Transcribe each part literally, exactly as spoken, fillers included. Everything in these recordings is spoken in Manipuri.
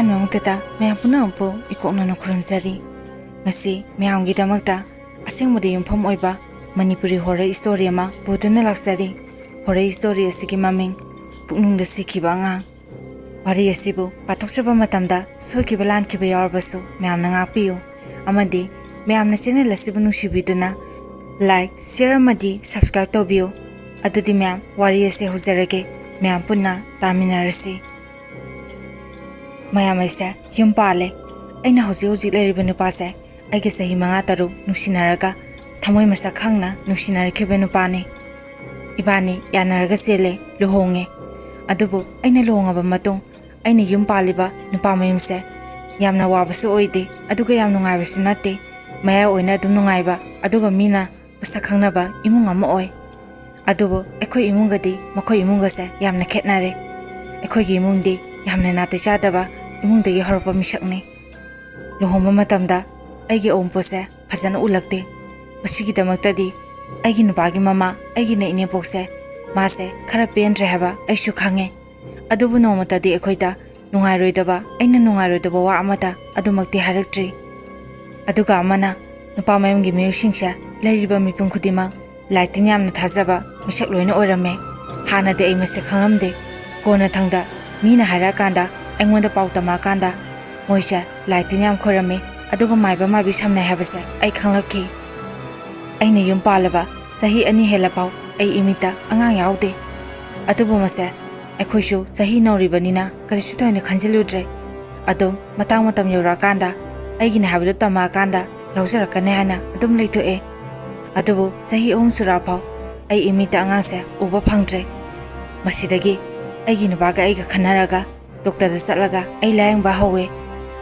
ꯃꯌꯥꯝ ꯄꯨꯝꯅꯃꯛꯄꯨ ꯏꯀꯣꯛꯅꯅ ꯈꯨꯔꯨꯝꯖꯔꯤ꯫ ꯉꯁꯤ ꯃꯌꯥꯝꯒꯤꯗꯃꯛꯇ ꯑꯁꯦꯡꯕꯗ ꯌꯨꯝꯐꯝ ꯑꯣꯏꯕ ꯃꯅꯤꯄꯨꯔꯤ ꯍꯣꯔꯔ ꯁ꯭ꯇꯣꯔꯤ ꯑꯃ ꯄꯨꯗꯨꯅ ꯂꯥꯛꯆꯔꯤ꯫ ꯍꯣꯔꯔ ꯁ꯭ꯇꯣꯔꯤ ꯑꯁꯤꯒꯤ ꯃꯃꯤꯡ ꯄꯨꯛꯅꯨꯡꯗ ꯁꯤꯈꯤꯕ ꯑꯉꯥꯡ꯫ ꯋꯥꯔꯤ ꯑꯁꯤꯕꯨ ꯄꯥꯊꯣꯛꯆꯕ ꯃꯇꯝꯗ ꯁꯣꯏꯈꯤꯕ ꯂꯥꯟꯈꯤꯕ ꯌꯥꯎꯔꯕꯁꯨ ꯃꯌꯥꯝꯅ ꯉꯥꯛꯄꯤꯌꯨ, ꯑꯃꯗꯤ ꯃꯌꯥꯝꯅ ꯆꯦꯅꯦꯜ ꯑꯁꯤꯕꯨ ꯅꯨꯡꯁꯤꯕꯤꯗꯨꯅ ꯂꯥꯏꯛ, ꯁꯤꯌꯔ ꯑꯃꯗꯤ ꯁꯕꯁꯀ꯭ꯔꯥꯏꯕ ꯇꯧꯕꯤꯌꯨ꯫ ꯑꯗꯨꯗꯤ ꯃꯌꯥꯝ, ꯋꯥꯔꯤ ꯑꯁꯤ ꯍꯧꯖꯔꯒꯦ, ꯃꯌꯥꯝ ꯄꯨꯟꯅ ꯇꯥꯃꯤꯟꯅꯔꯁꯤ꯫ ꯃꯌꯥꯝ, ꯑꯩꯁꯦ ꯌꯨꯝ ꯄꯥꯜꯂꯦ꯫ ꯑꯩꯅ ꯍꯧꯖꯤꯛ ꯍꯧꯖꯤꯛ ꯂꯩꯔꯤꯕ ꯅꯨꯄꯥꯁꯦ ꯑꯩꯒ ꯆꯍꯤ ꯃꯉꯥ ꯇꯔꯨꯛ ꯅꯨꯡꯁꯤꯅꯔꯒ ꯊꯃꯣꯏ ꯃꯁꯛ ꯈꯪꯅ ꯅꯨꯡꯁꯤꯅꯔꯛꯈꯤꯕ ꯅꯨꯄꯥꯅꯤ꯫ ꯏꯕꯥꯅꯤ ꯌꯥꯅꯔꯒ ꯆꯦꯜꯂꯦ, ꯂꯨꯍꯣꯡꯉꯦ꯫ ꯑꯗꯨꯕꯨ ꯑꯩꯅ ꯂꯨꯍꯣꯡꯉꯕ ꯃꯇꯨꯡ ꯑꯩꯅ ꯌꯨꯝ ꯄꯥꯜꯂꯤꯕ ꯅꯨꯄꯥ ꯃꯌꯨꯝꯁꯦ ꯌꯥꯝꯅ ꯋꯥꯕꯁꯨ ꯑꯣꯏꯗꯦ, ꯑꯗꯨꯒ ꯌꯥꯝ ꯅꯨꯡꯉꯥꯏꯕꯁꯨ ꯅꯠꯇꯦ꯫ ꯃꯌꯥꯏ ꯑꯣꯏꯅ ꯑꯗꯨꯝ ꯅꯨꯡꯉꯥꯏꯕ, ꯑꯗꯨꯒ ꯃꯤꯅ ꯃꯁꯛ ꯈꯪꯅꯕ ꯏꯃꯨꯡ ꯑꯃ ꯑꯣꯏ꯫ ꯑꯗꯨꯕꯨ ꯑꯩꯈꯣꯏ ꯏꯃꯨꯡꯒꯗꯤ ꯃꯈꯣꯏ ꯏꯃꯨꯡꯒꯁꯦ ꯌꯥꯝꯅ ꯈꯦꯠꯅꯔꯦ꯫ ꯑꯩꯈꯣꯏꯒꯤ ꯏꯃꯨꯡꯗꯤ ꯌꯥꯝꯅ ꯅꯥꯇꯩ ꯆꯥꯗꯕ ꯏꯃꯨꯡꯗꯒꯤ ꯍꯧꯔꯛꯄ ꯃꯤꯁꯛꯅꯤ꯫ ꯂꯨꯍꯣꯡꯕ ꯃꯇꯝꯗ ꯑꯩꯒꯤ ꯑꯋꯨꯟꯄꯣꯠꯁꯦ ꯐꯖꯅ ꯎꯠꯂꯛꯇꯦ꯫ ꯃꯁꯤꯒꯤꯗꯃꯛꯇꯗꯤ ꯑꯩꯒꯤ ꯅꯨꯄꯥꯒꯤ ꯃꯃꯥ, ꯑꯩꯒꯤꯅ ꯏꯅꯦꯄꯣꯛꯁꯦ, ꯃꯥꯁꯦ ꯈꯔ ꯄꯦꯟꯗ꯭ꯔꯦ ꯍꯥꯏꯕ ꯑꯩꯁꯨ ꯈꯪꯉꯦ꯫ ꯑꯗꯨꯕꯨ ꯅꯣꯡꯃꯇꯗꯤ ꯑꯩꯈꯣꯏꯗ ꯅꯨꯡꯉꯥꯏꯔꯣꯏꯗꯕ, ꯑꯩꯅ ꯅꯨꯡꯉꯥꯏꯔꯣꯏꯗꯕ ꯋꯥ ꯑꯃꯇ ꯑꯗꯨꯃꯛꯇꯤ ꯍꯥꯏꯔꯛꯇ꯭ꯔꯤ꯫ ꯑꯗꯨꯒ ꯑꯃꯅ, ꯅꯨꯄꯥ ꯃꯌꯨꯝꯒꯤ ꯃꯤꯑꯣꯏꯁꯤꯡꯁꯦ ꯂꯩꯔꯤꯕ ꯃꯤꯄꯨꯝ ꯈꯨꯗꯤꯡꯃꯛ ꯂꯥꯏ ꯇꯤꯟ ꯌꯥꯝꯅ ꯊꯥꯖꯕ ꯃꯤꯁꯛ ꯂꯣꯏꯅ ꯑꯣꯏꯔꯝꯃꯦ꯫ ꯍꯥꯟꯅꯗꯤ ꯑꯩ ꯃꯁꯛ ꯈꯪꯂꯝꯗꯦ꯫ ꯀꯣꯟꯅꯊꯪꯗ ꯃꯤꯅ ꯍꯥꯏꯔꯛꯑꯀꯥꯟꯗ, ꯑꯩꯉꯣꯟꯗ ꯄꯥꯎ ꯇꯝꯃꯛꯑꯀꯥꯟꯗ, ꯃꯣꯏꯁꯦ ꯂꯥꯏ ꯇꯤꯟ ꯌꯥꯝ ꯈꯣꯏꯔꯝꯃꯤ, ꯑꯗꯨꯒ ꯃꯥꯏꯕ ꯃꯥꯏꯕꯤ ꯁꯝꯅꯩ ꯍꯥꯏꯕꯁꯦ ꯑꯩ ꯈꯪꯂꯛꯈꯤ꯫ ꯑꯩꯅ ꯌꯨꯝ ꯄꯥꯜꯂꯕ ꯆꯍꯤ ꯑꯅꯤ ꯍꯦꯜꯂꯐꯥꯎ ꯑꯩ ꯏꯃꯤꯠꯇ ꯑꯉꯥꯡ ꯌꯥꯎꯗꯦ꯫ ꯑꯗꯨꯕꯨ ꯃꯁꯦ ꯑꯩꯈꯣꯏꯁꯨ ꯆꯍꯤ ꯅꯧꯔꯤꯕꯅꯤꯅ ꯀꯔꯤꯁꯨ ꯊꯣꯏꯅ ꯈꯟꯖꯤꯜꯂꯨꯗ꯭ꯔꯦ꯫ ꯑꯗꯨꯝ ꯃꯇꯥꯡ ꯃꯇꯝ ꯌꯧꯔꯛꯑꯀꯥꯟꯗ, ꯑꯩꯒꯤꯅꯦ ꯍꯥꯏꯕꯗꯨ ꯇꯝꯃꯛꯑꯀꯥꯟꯗ ꯌꯥꯎꯖꯔꯛꯀꯅꯤ ꯍꯥꯏꯅ ꯑꯗꯨꯝ ꯂꯩꯊꯣꯛꯑꯦ꯫ ꯑꯗꯨꯕꯨ ꯆꯍꯤ ꯑꯍꯨꯝ ꯁꯨꯔꯛꯑꯐꯥꯎ ꯑꯩ ꯏꯃꯤꯠꯇ ꯑꯉꯥꯡꯁꯦ ꯎꯕ ꯐꯪꯗ꯭ꯔꯦ꯫ ꯃꯁꯤꯗꯒꯤ ꯑꯩꯒꯤ ꯅꯨꯄꯥꯒ ꯑꯩꯒ ꯈꯟꯅꯔꯒ ꯗꯣꯛꯇꯔꯗ ꯆꯠꯂꯒ ꯑꯩ ꯂꯥꯌꯦꯡꯕ ꯍꯧꯋꯦ꯫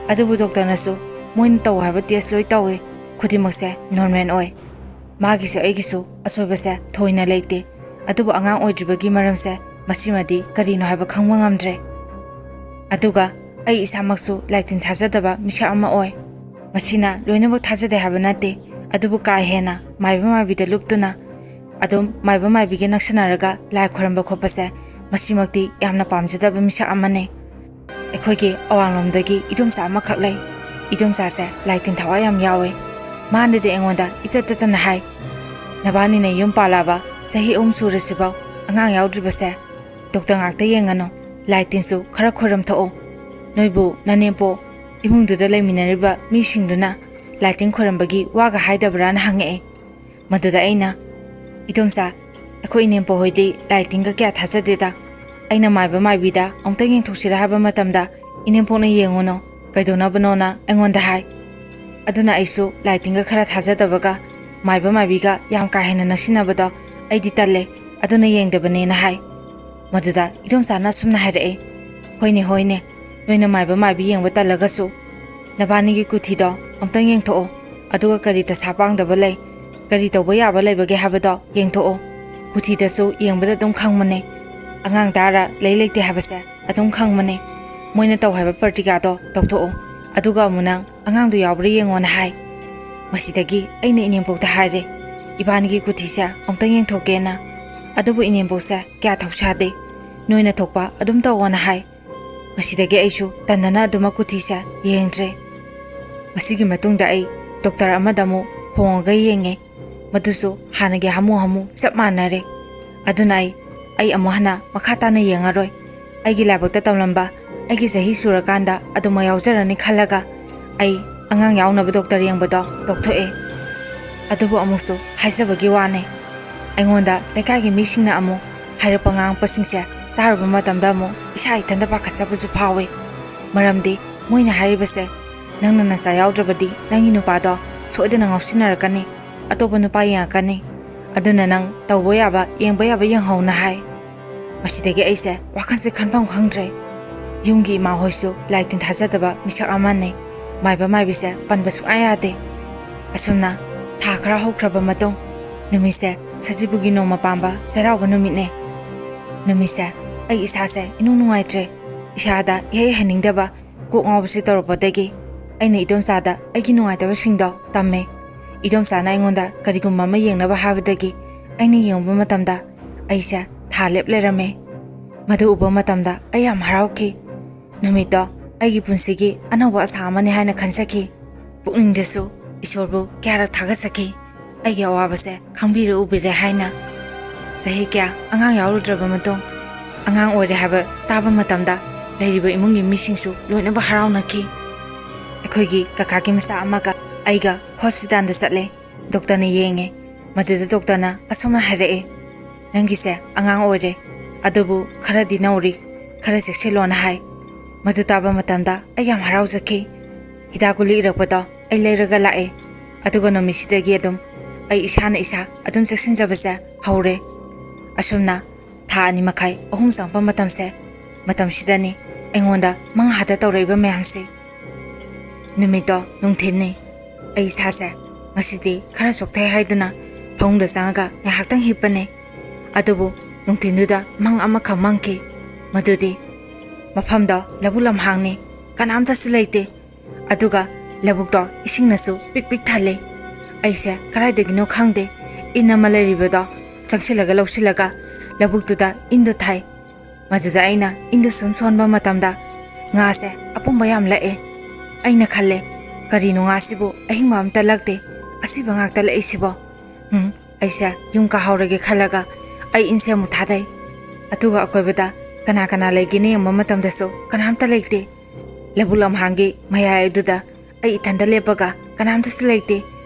ꯑꯗꯨꯕꯨ ꯗꯣꯛꯇꯔꯅꯁꯨ ꯃꯣꯏꯅ ꯇꯧ ꯍꯥꯏꯕ ꯇꯦꯁ ꯂꯣꯏ ꯇꯧꯋꯦ, ꯈꯨꯗꯤꯡꯃꯛꯁꯦ ꯅꯣꯔꯃꯦꯜ ꯑꯣꯏ꯫ ꯃꯥꯒꯤꯁꯨ ꯑꯩꯒꯤꯁꯨ ꯑꯁꯣꯏꯕꯁꯦ ꯊꯣꯏꯅ ꯂꯩꯇꯦ꯫ ꯑꯗꯨꯕꯨ ꯑꯉꯥꯡ ꯑꯣꯏꯗ꯭ꯔꯤꯕꯒꯤ ꯃꯔꯝꯁꯦ ꯃꯁꯤꯃꯗꯤ ꯀꯔꯤꯅꯣ ꯍꯥꯏꯕ ꯈꯪꯕ ꯉꯝꯗ꯭ꯔꯦ꯫ ꯑꯗꯨꯒ ꯑꯩ ꯏꯁꯥꯃꯛꯁꯨ ꯂꯥꯏ ꯇꯤꯟ ꯊꯥꯖꯗꯕ ꯃꯤꯁꯛ ꯑꯃ ꯑꯣꯏ꯫ ꯃꯁꯤꯅ ꯂꯣꯏꯅꯃꯛ ꯊꯥꯖꯗꯦ ꯍꯥꯏꯕ ꯅꯠꯇꯦ, ꯑꯗꯨꯕꯨ ꯀꯥ ꯍꯦꯟꯅ ꯃꯥꯏꯕ ꯃꯥꯏꯕꯤꯗ ꯂꯨꯞꯇꯨꯅ ꯑꯗꯨꯝ ꯃꯥꯏꯕ ꯃꯥꯏꯕꯤꯒ ꯅꯛꯁꯟꯅꯔꯒ ꯂꯥꯏ ꯈꯣꯏꯔꯝꯕ ꯈꯣꯠꯄꯁꯦ, ꯃꯁꯤꯃꯛꯇꯤ ꯌꯥꯝꯅ ꯄꯥꯝꯖꯗꯕ ꯃꯤꯁꯛ ꯑꯃꯅꯤ꯫ ꯑꯩꯈꯣꯏꯒꯤ ꯑꯋꯥꯡꯂꯣꯝꯗꯒꯤ ꯏꯗꯣꯝꯆꯥ ꯑꯃꯈꯛ ꯂꯩ꯫ ꯏꯗꯣꯝꯆꯥꯁꯦ ꯂꯥꯏ ꯇꯤꯟ ꯊꯋꯥꯏ ꯌꯥꯝ ꯌꯥꯎꯋꯦ꯫ ꯃꯥꯅꯗꯤ ꯑꯩꯉꯣꯟꯗ ꯏꯇꯠ ꯇꯠꯇꯅ ꯍꯥꯏ, "ꯅꯕꯥꯅꯤꯅ ꯌꯨꯝ ꯄꯥꯜꯂꯛꯑꯕ ꯆꯍꯤ ꯑꯍꯨꯝ ꯁꯨꯔꯁꯤꯐꯥꯎ ꯑꯉꯥꯡ ꯌꯥꯎꯗ꯭ꯔꯤꯕꯁꯦ ꯗꯣꯛꯇꯔ ꯉꯥꯛꯇ ꯌꯦꯡꯉꯅꯨ, ꯂꯥꯏ ꯇꯤꯟꯁꯨ ꯈꯔ ꯈꯣꯏꯔꯝ ꯊꯣꯛꯑꯣ꯫ ꯅꯣꯏꯕꯨ ꯅꯅꯦꯝꯄꯣꯛ ꯏꯃꯨꯡꯗꯨꯗ ꯂꯩꯃꯤꯟꯅꯔꯤꯕ ꯃꯤꯁꯤꯡꯗꯨꯅ ꯂꯥꯏ ꯇꯤꯟ ꯈꯣꯏꯔꯝꯕꯒꯤ ꯋꯥꯒ ꯍꯥꯏꯗꯕ꯭ꯔꯥꯅ ꯍꯪꯉꯛꯑꯦ꯫ ꯃꯗꯨꯗ ꯑꯩꯅ, "ꯏꯗꯣꯝꯆꯥ, ꯑꯩꯈꯣꯏ ꯏꯅꯦꯝꯄꯣꯛ ꯍꯣꯏꯗꯤ ꯂꯥꯏ ꯇꯤꯟꯒ ꯀꯌꯥ ꯊꯥꯖꯗꯦꯗ꯫ ꯑꯩꯅ ꯃꯥꯏꯕ ꯃꯥꯏꯕꯤꯗ ꯑꯃꯨꯛꯇꯪ ꯌꯦꯡꯊꯣꯛꯁꯤꯔꯥ ꯍꯥꯏꯕ ꯃꯇꯝꯗ ꯏꯅꯦꯝꯄꯣꯛꯅ ꯌꯦꯡꯉꯨꯅꯨ, ꯀꯩꯗꯧꯅꯕꯅꯣꯅ ꯑꯩꯉꯣꯟꯗ ꯍꯥꯏ꯫ ꯑꯗꯨꯅ ꯑꯩꯁꯨ ꯂꯥꯏ ꯇꯤꯟꯒ ꯈꯔ ꯊꯥꯖꯗꯕꯒ ꯃꯥꯏꯕ ꯃꯥꯏꯕꯤꯒ ꯌꯥꯝ ꯀꯥ ꯍꯦꯟꯅ ꯅꯛꯁꯤꯟꯅꯕꯗꯣ ꯑꯩꯗꯤ ꯇꯜꯂꯦ, ꯑꯗꯨꯅ ꯌꯦꯡꯗꯕꯅꯦꯅ" ꯍꯥꯏ꯫ ꯃꯗꯨꯗ ꯏꯗꯣꯝꯆꯥꯅ ꯑꯁꯨꯝꯅ ꯍꯥꯏꯔꯛꯑꯦ, "ꯍꯣꯏꯅꯦ, ꯍꯣꯏꯅꯦ, ꯅꯣꯏꯅ ꯃꯥꯏꯕ ꯃꯥꯏꯕꯤ ꯌꯦꯡꯕ ꯇꯜꯂꯒꯁꯨ ꯅꯕꯥꯅꯤꯒꯤ ꯀꯨꯊꯤꯗꯣ ꯑꯃꯨꯛꯇꯪ ꯌꯦꯡꯊꯣꯛꯑꯣ, ꯑꯗꯨꯒ ꯀꯔꯤ ꯗꯁꯥ ꯄꯥꯡꯗꯕ ꯂꯩ, ꯀꯔꯤ ꯇꯧꯕ ꯌꯥꯕ ꯂꯩꯕꯒꯦ ꯍꯥꯏꯕꯗꯣ ꯌꯦꯡꯊꯣꯛꯑꯣ꯫ ꯀꯨꯊꯤꯗꯁꯨ ꯌꯦꯡꯕꯗ ꯑꯗꯨꯝ ꯈꯪꯕꯅꯦ꯫ ꯑꯉꯥꯡ ꯗꯥꯔ ꯂꯩ ꯂꯩꯇꯦ ꯍꯥꯏꯕꯁꯦ ꯑꯗꯨꯝ ꯈꯪꯕꯅꯦ꯫ ꯃꯣꯏꯅ ꯇꯧ ꯍꯥꯏꯕ ꯄ꯭ꯔꯇꯤꯀꯥꯗꯣ ꯇꯧꯊꯣꯛꯑꯣ, ꯑꯗꯨꯒ ꯑꯃꯨꯛ ꯅꯪ ꯑꯉꯥꯡꯗꯣ ꯌꯥꯎꯕ꯭ꯔꯥ ꯌꯦꯡꯉꯣꯅ" ꯍꯥꯏ꯫ ꯃꯁꯤꯗꯒꯤ ꯑꯩꯅ ꯏꯅꯦꯝꯄꯣꯛꯇ ꯍꯥꯏꯔꯦ, "ꯏꯕꯥꯅꯤꯒꯤ ꯀꯨꯊꯤꯁꯦ ꯑꯃꯨꯛꯇꯪ ꯌꯦꯡꯊꯣꯛꯀꯦꯅ꯫ ꯑꯗꯨꯕꯨ ꯏꯅꯦꯝꯄꯣꯛꯁꯦ ꯀꯌꯥ ꯊꯧꯁꯥꯗꯦ, ꯅꯣꯏꯅ ꯊꯣꯛꯄ ꯑꯗꯨꯝ ꯇꯧꯑꯣꯅ" ꯍꯥꯏ꯫ ꯃꯁꯤꯗꯒꯤ ꯑꯩꯁꯨ ꯇꯟꯗꯅ ꯑꯗꯨꯃꯛ ꯀꯨꯊꯤꯁꯦ ꯌꯦꯡꯗ꯭ꯔꯦ꯫ ꯃꯁꯤꯒꯤ ꯃꯇꯨꯡꯗ ꯑꯩ ꯗꯣꯛꯇꯔ ꯑꯃꯗ ꯑꯃꯨꯛ ꯍꯣꯡꯉꯒ ꯌꯦꯡꯉꯦ꯫ ꯃꯗꯨꯁꯨ ꯍꯥꯟꯅꯒꯤ ꯍꯥꯃꯨ ꯍꯥꯃꯨ ꯆꯞ ꯃꯥꯟꯅꯔꯦ꯫ ꯑꯗꯨꯅ ꯑꯩ, ꯑꯩ ꯑꯃꯨꯛ ꯍꯟꯅ ꯃꯈꯥ ꯇꯥꯅ ꯌꯦꯡꯉꯔꯣꯏ꯫ ꯑꯩꯒꯤ ꯂꯥꯏꯕꯛꯇ ꯇꯝꯂꯝꯕ ꯑꯩꯒꯤ ꯆꯍꯤ ꯁꯨꯔꯀꯥꯟꯗ ꯑꯗꯨꯃꯛ ꯌꯥꯎꯖꯔꯅꯤ ꯈꯜꯂꯒ ꯑꯩ ꯑꯉꯥꯡ ꯌꯥꯎꯅꯕ ꯗꯣꯛꯇꯔ ꯌꯦꯡꯕꯗꯣ ꯇꯣꯛꯊꯣꯛꯑꯦ꯫ ꯑꯗꯨꯕꯨ ꯑꯃꯨꯛꯁꯨ ꯍꯥꯏꯖꯕꯒꯤ ꯋꯥꯅꯦ, ꯑꯩꯉꯣꯟꯗ ꯂꯩꯀꯥꯏꯒꯤ ꯃꯤꯁꯤꯡꯅ ꯑꯃꯨꯛ ꯍꯥꯏꯔꯛꯄ ꯉꯥꯡꯉꯛꯄꯁꯤꯡꯁꯦ ꯇꯥꯔꯨꯕ ꯃꯇꯝꯗ ꯑꯃꯨꯛ ꯏꯁꯥ ꯏꯊꯟꯇ ꯄꯥꯈꯠꯆꯕꯁꯨ ꯐꯥꯎꯋꯦ꯫ ꯃꯔꯝꯗꯤ ꯃꯣꯏꯅ ꯍꯥꯏꯔꯤꯕꯁꯦ, "ꯅꯪꯅ ꯅꯆꯥ ꯌꯥꯎꯗ꯭ꯔꯕꯗꯤ ꯅꯪꯒꯤ ꯅꯨꯄꯥꯗꯣ ꯁꯣꯏꯗꯅ ꯉꯥꯎꯁꯤꯟꯅꯔꯛꯀꯅꯤ, ꯑꯇꯣꯞꯄ ꯅꯨꯄꯥ ꯌꯦꯡꯉꯛꯀꯅꯤ, ꯑꯗꯨꯅ ꯅꯪ ꯇꯧꯕ ꯌꯥꯕ, ꯌꯦꯡꯕ ꯌꯥꯕ ꯌꯦꯡꯍꯧꯅ" ꯍꯥꯏ꯫ ꯃꯁꯤꯗꯒꯤ ꯑꯩꯁꯦ ꯋꯥꯈꯜꯁꯦ ꯈꯟꯐꯝ ꯈꯪꯗ꯭ꯔꯦ꯫ ꯌꯨꯝꯒꯤ ꯏꯃꯥ ꯍꯣꯏꯁꯨ ꯂꯥꯏ ꯇꯤꯟ ꯊꯥꯖꯗꯕ ꯃꯤꯁꯛ ꯑꯃꯅꯤ꯫ ꯃꯥꯏꯕ ꯃꯥꯏꯕꯤꯁꯦ ꯄꯟꯕ ꯁꯨꯡꯌꯥ ꯌꯥꯗꯦ꯫ ꯑꯁꯨꯝꯅ ꯊꯥ ꯈꯔ ꯍꯧꯈ꯭ꯔꯕ ꯃꯇꯨꯡ, ꯅꯨꯃꯤꯠꯁꯦ ꯁꯖꯤꯕꯨꯒꯤ ꯅꯣꯡꯃ ꯄꯥꯟꯕ ꯆꯩꯔꯥꯎꯕ ꯅꯨꯃꯤꯠꯅꯦ꯫ ꯅꯨꯃꯤꯠꯁꯦ ꯑꯩ ꯏꯁꯥꯁꯦ ꯏꯅꯨꯡ ꯅꯨꯡꯉꯥꯏꯇ꯭ꯔꯦ꯫ ꯏꯁꯥꯗ ꯏꯍꯩ ꯍꯩꯅꯤꯡꯗꯕ, ꯀꯣꯛ ꯉꯥꯎꯕꯁꯦ ꯇꯧꯔꯛꯄꯗꯒꯤ ꯑꯩꯅ ꯏꯗꯣꯝꯆꯥꯗ ꯑꯩꯒꯤ ꯅꯨꯡꯉꯥꯏꯇꯕꯁꯤꯡꯗꯣ ꯇꯝꯃꯦ꯫ ꯏꯗꯣꯝꯆꯥꯅ ꯑꯩꯉꯣꯟꯗ ꯀꯔꯤꯒꯨꯝꯕ ꯑꯃ ꯌꯦꯡꯅꯕ ꯍꯥꯏꯕꯗꯒꯤ ꯑꯩꯅ ꯌꯦꯡꯉꯨꯕ ꯃꯇꯝꯗ ꯑꯩꯁꯦ ꯊꯥ ꯂꯦꯞ ꯂꯩꯔꯝꯃꯦ꯫ ꯃꯗꯨ ꯎꯕ ꯃꯇꯝꯗ ꯑꯩ ꯌꯥꯝ ꯍꯔꯥꯎꯈꯤ꯫ ꯅꯨꯃꯤꯠꯇꯣ ꯑꯩꯒꯤ ꯄꯨꯟꯁꯤꯒꯤ ꯑꯅꯧꯕ ꯑꯁꯥ ꯑꯃꯅꯤ ꯍꯥꯏꯅ ꯈꯟꯖꯈꯤ꯫ ꯄꯨꯛꯅꯤꯡꯗꯁꯨ ꯏꯁꯣꯔꯕꯨ ꯀꯌꯥꯔꯛ ꯊꯥꯒꯠꯆꯈꯤ, ꯑꯩꯒꯤ ꯑꯋꯥꯕꯁꯦ ꯈꯪꯕꯤꯔꯦ ꯎꯕꯤꯔꯦ ꯍꯥꯏꯅ꯫ ꯆꯍꯤ ꯀꯌꯥ ꯑꯉꯥꯡ ꯌꯥꯎꯔꯨꯗ꯭ꯔꯕ ꯃꯇꯨꯡ, ꯑꯉꯥꯡ ꯑꯣꯏꯔꯦ ꯍꯥꯏꯕ ꯇꯥꯕ ꯃꯇꯝꯗ ꯂꯩꯔꯤꯕ ꯏꯃꯨꯡꯒꯤ ꯃꯤꯁꯤꯡꯁꯨ ꯂꯣꯏꯅꯃꯛ ꯍꯔꯥꯎꯅꯈꯤ꯫ ꯑꯩꯈꯣꯏꯒꯤ ꯀꯀꯥꯒꯤ ꯃꯆꯥ ꯑꯃꯒ ꯑꯩꯒ ꯍꯣꯁꯄꯤꯇꯥꯜꯗ ꯆꯠꯂꯦ꯫ ꯗꯣꯛꯇꯔꯅ ꯌꯦꯡꯉꯦ꯫ ꯃꯗꯨꯗ ꯗꯣꯛꯇꯔꯅ ꯑꯁꯨꯝꯅ ꯍꯥꯏꯔꯛꯑꯦ, "ꯅꯪꯒꯤꯁꯦ ꯑꯉꯥꯡ ꯑꯣꯏꯔꯦ, ꯑꯗꯨꯕꯨ ꯈꯔꯗꯤ ꯅꯧꯔꯤ, ꯈꯔ ꯆꯦꯛꯁꯤꯜꯂꯣꯅ" ꯍꯥꯏ꯫ ꯃꯗꯨ ꯇꯥꯕ ꯃꯇꯝꯗ ꯑꯩ ꯌꯥꯝ ꯍꯔꯥꯎꯖꯈꯤ꯫ ꯍꯤꯗꯥꯛ ꯒꯨꯂꯤ ꯏꯔꯛꯄꯗꯣ ꯑꯩ ꯂꯩꯔꯒ ꯂꯥꯛꯑꯦ, ꯑꯗꯨꯒ ꯅꯨꯃꯤꯠꯁꯤꯗꯒꯤ ꯑꯗꯨꯝ ꯑꯩ ꯏꯁꯥꯅ ꯏꯁꯥ ꯑꯗꯨꯝ ꯆꯦꯛꯁꯤꯟꯖꯕꯁꯦ ꯍꯧꯔꯦ꯫ ꯑꯁꯨꯝꯅ ꯊꯥ ꯑꯅꯤ ꯃꯈꯥꯏ, ꯑꯍꯨꯝ ꯆꯪꯉꯛꯄ ꯃꯇꯝꯁꯦ, ꯃꯇꯝꯁꯤꯗꯅꯤ ꯑꯩꯉꯣꯟꯗ ꯃꯪꯍꯥꯗ ꯇꯧꯔꯛꯏꯕ ꯃꯌꯥꯝꯁꯦ꯫ ꯅꯨꯃꯤꯠꯇꯣ ꯅꯨꯡꯊꯤꯟꯅꯤ꯫ ꯑꯩ ꯏꯁꯥꯁꯦ ꯉꯁꯤꯗꯤ ꯈꯔ ꯆꯣꯛꯊꯩ ꯍꯥꯏꯗꯨꯅ ꯐꯃꯨꯡꯗ ꯆꯪꯉꯒ ꯉꯥꯏꯍꯥꯛꯇꯪ ꯍꯤꯞꯄꯅꯦ꯫ ꯑꯗꯨꯕꯨ ꯅꯨꯡꯊꯤꯟꯗꯨꯗ ꯃꯪ ꯑꯃꯈꯛ ꯃꯪꯈꯤ꯫ ꯃꯗꯨꯗꯤ ꯃꯐꯝꯗꯣ ꯂꯧꯕꯨꯛ ꯂꯝꯍꯥꯡꯅꯤ, ꯀꯅꯥꯝꯇꯁꯨ ꯂꯩꯇꯦ꯫ ꯑꯗꯨꯒ ꯂꯧꯕꯨꯛꯇꯣ ꯏꯁꯤꯡꯅꯁꯨ ꯄꯤꯛ ꯄꯤꯛ ꯊꯜꯂꯤ꯫ ꯑꯩꯁꯦ ꯀꯗꯥꯏꯗꯒꯤꯅꯣ ꯈꯪꯗꯦ, ꯏꯟ ꯑꯃ ꯂꯩꯔꯤꯕꯗꯣ ꯆꯪꯁꯤꯜꯂꯒ ꯂꯧꯁꯤꯜꯂꯒ ꯂꯧꯕꯨꯛꯇꯨꯗ ꯏꯟꯗꯣ ꯊꯥꯏ꯫ ꯃꯗꯨꯗ ꯑꯩꯅ ꯏꯟꯗꯨ ꯁꯨꯝ ꯁꯣꯟꯕ ꯃꯇꯝꯗ ꯉꯥꯁꯦ ꯑꯄꯨꯝꯕ ꯌꯥꯝ ꯂꯛꯑꯦ꯫ ꯑꯩꯅ ꯈꯜꯂꯦ, "ꯀꯔꯤꯅꯣ ꯉꯥꯁꯤꯕꯨ ꯑꯍꯤꯡꯕ ꯑꯝꯇ ꯂꯛꯇꯦ, ꯑꯁꯤꯕ ꯉꯥꯛꯇ ꯂꯛꯏꯁꯤꯕꯣ? ꯎꯝ, ꯑꯩꯁꯦ ꯌꯨꯝ ꯀꯥꯍꯧꯔꯒꯦ" ꯈꯜꯂꯒ ꯑꯩ ꯏꯟꯁꯦ ꯑꯃꯨꯛ ꯊꯥꯗꯩ꯫ ꯑꯗꯨꯒ ꯑꯀꯣꯏꯕꯗ ꯀꯅꯥ ꯀꯅꯥ ꯂꯩꯒꯦꯅ ꯌꯦꯡꯕ ꯃꯇꯝꯗꯁꯨ ꯀꯅꯥꯝꯇ ꯂꯩꯇꯦ꯫ ꯂꯧꯕꯨꯛ ꯂꯝꯍꯥꯡꯒꯤ ꯃꯌꯥꯏ ꯑꯗꯨꯗ ꯑꯩ ꯏꯊꯟꯗ ꯂꯦꯞꯄꯒ ꯀꯅꯥꯝꯇꯁꯨ ꯂꯩꯇꯦ꯫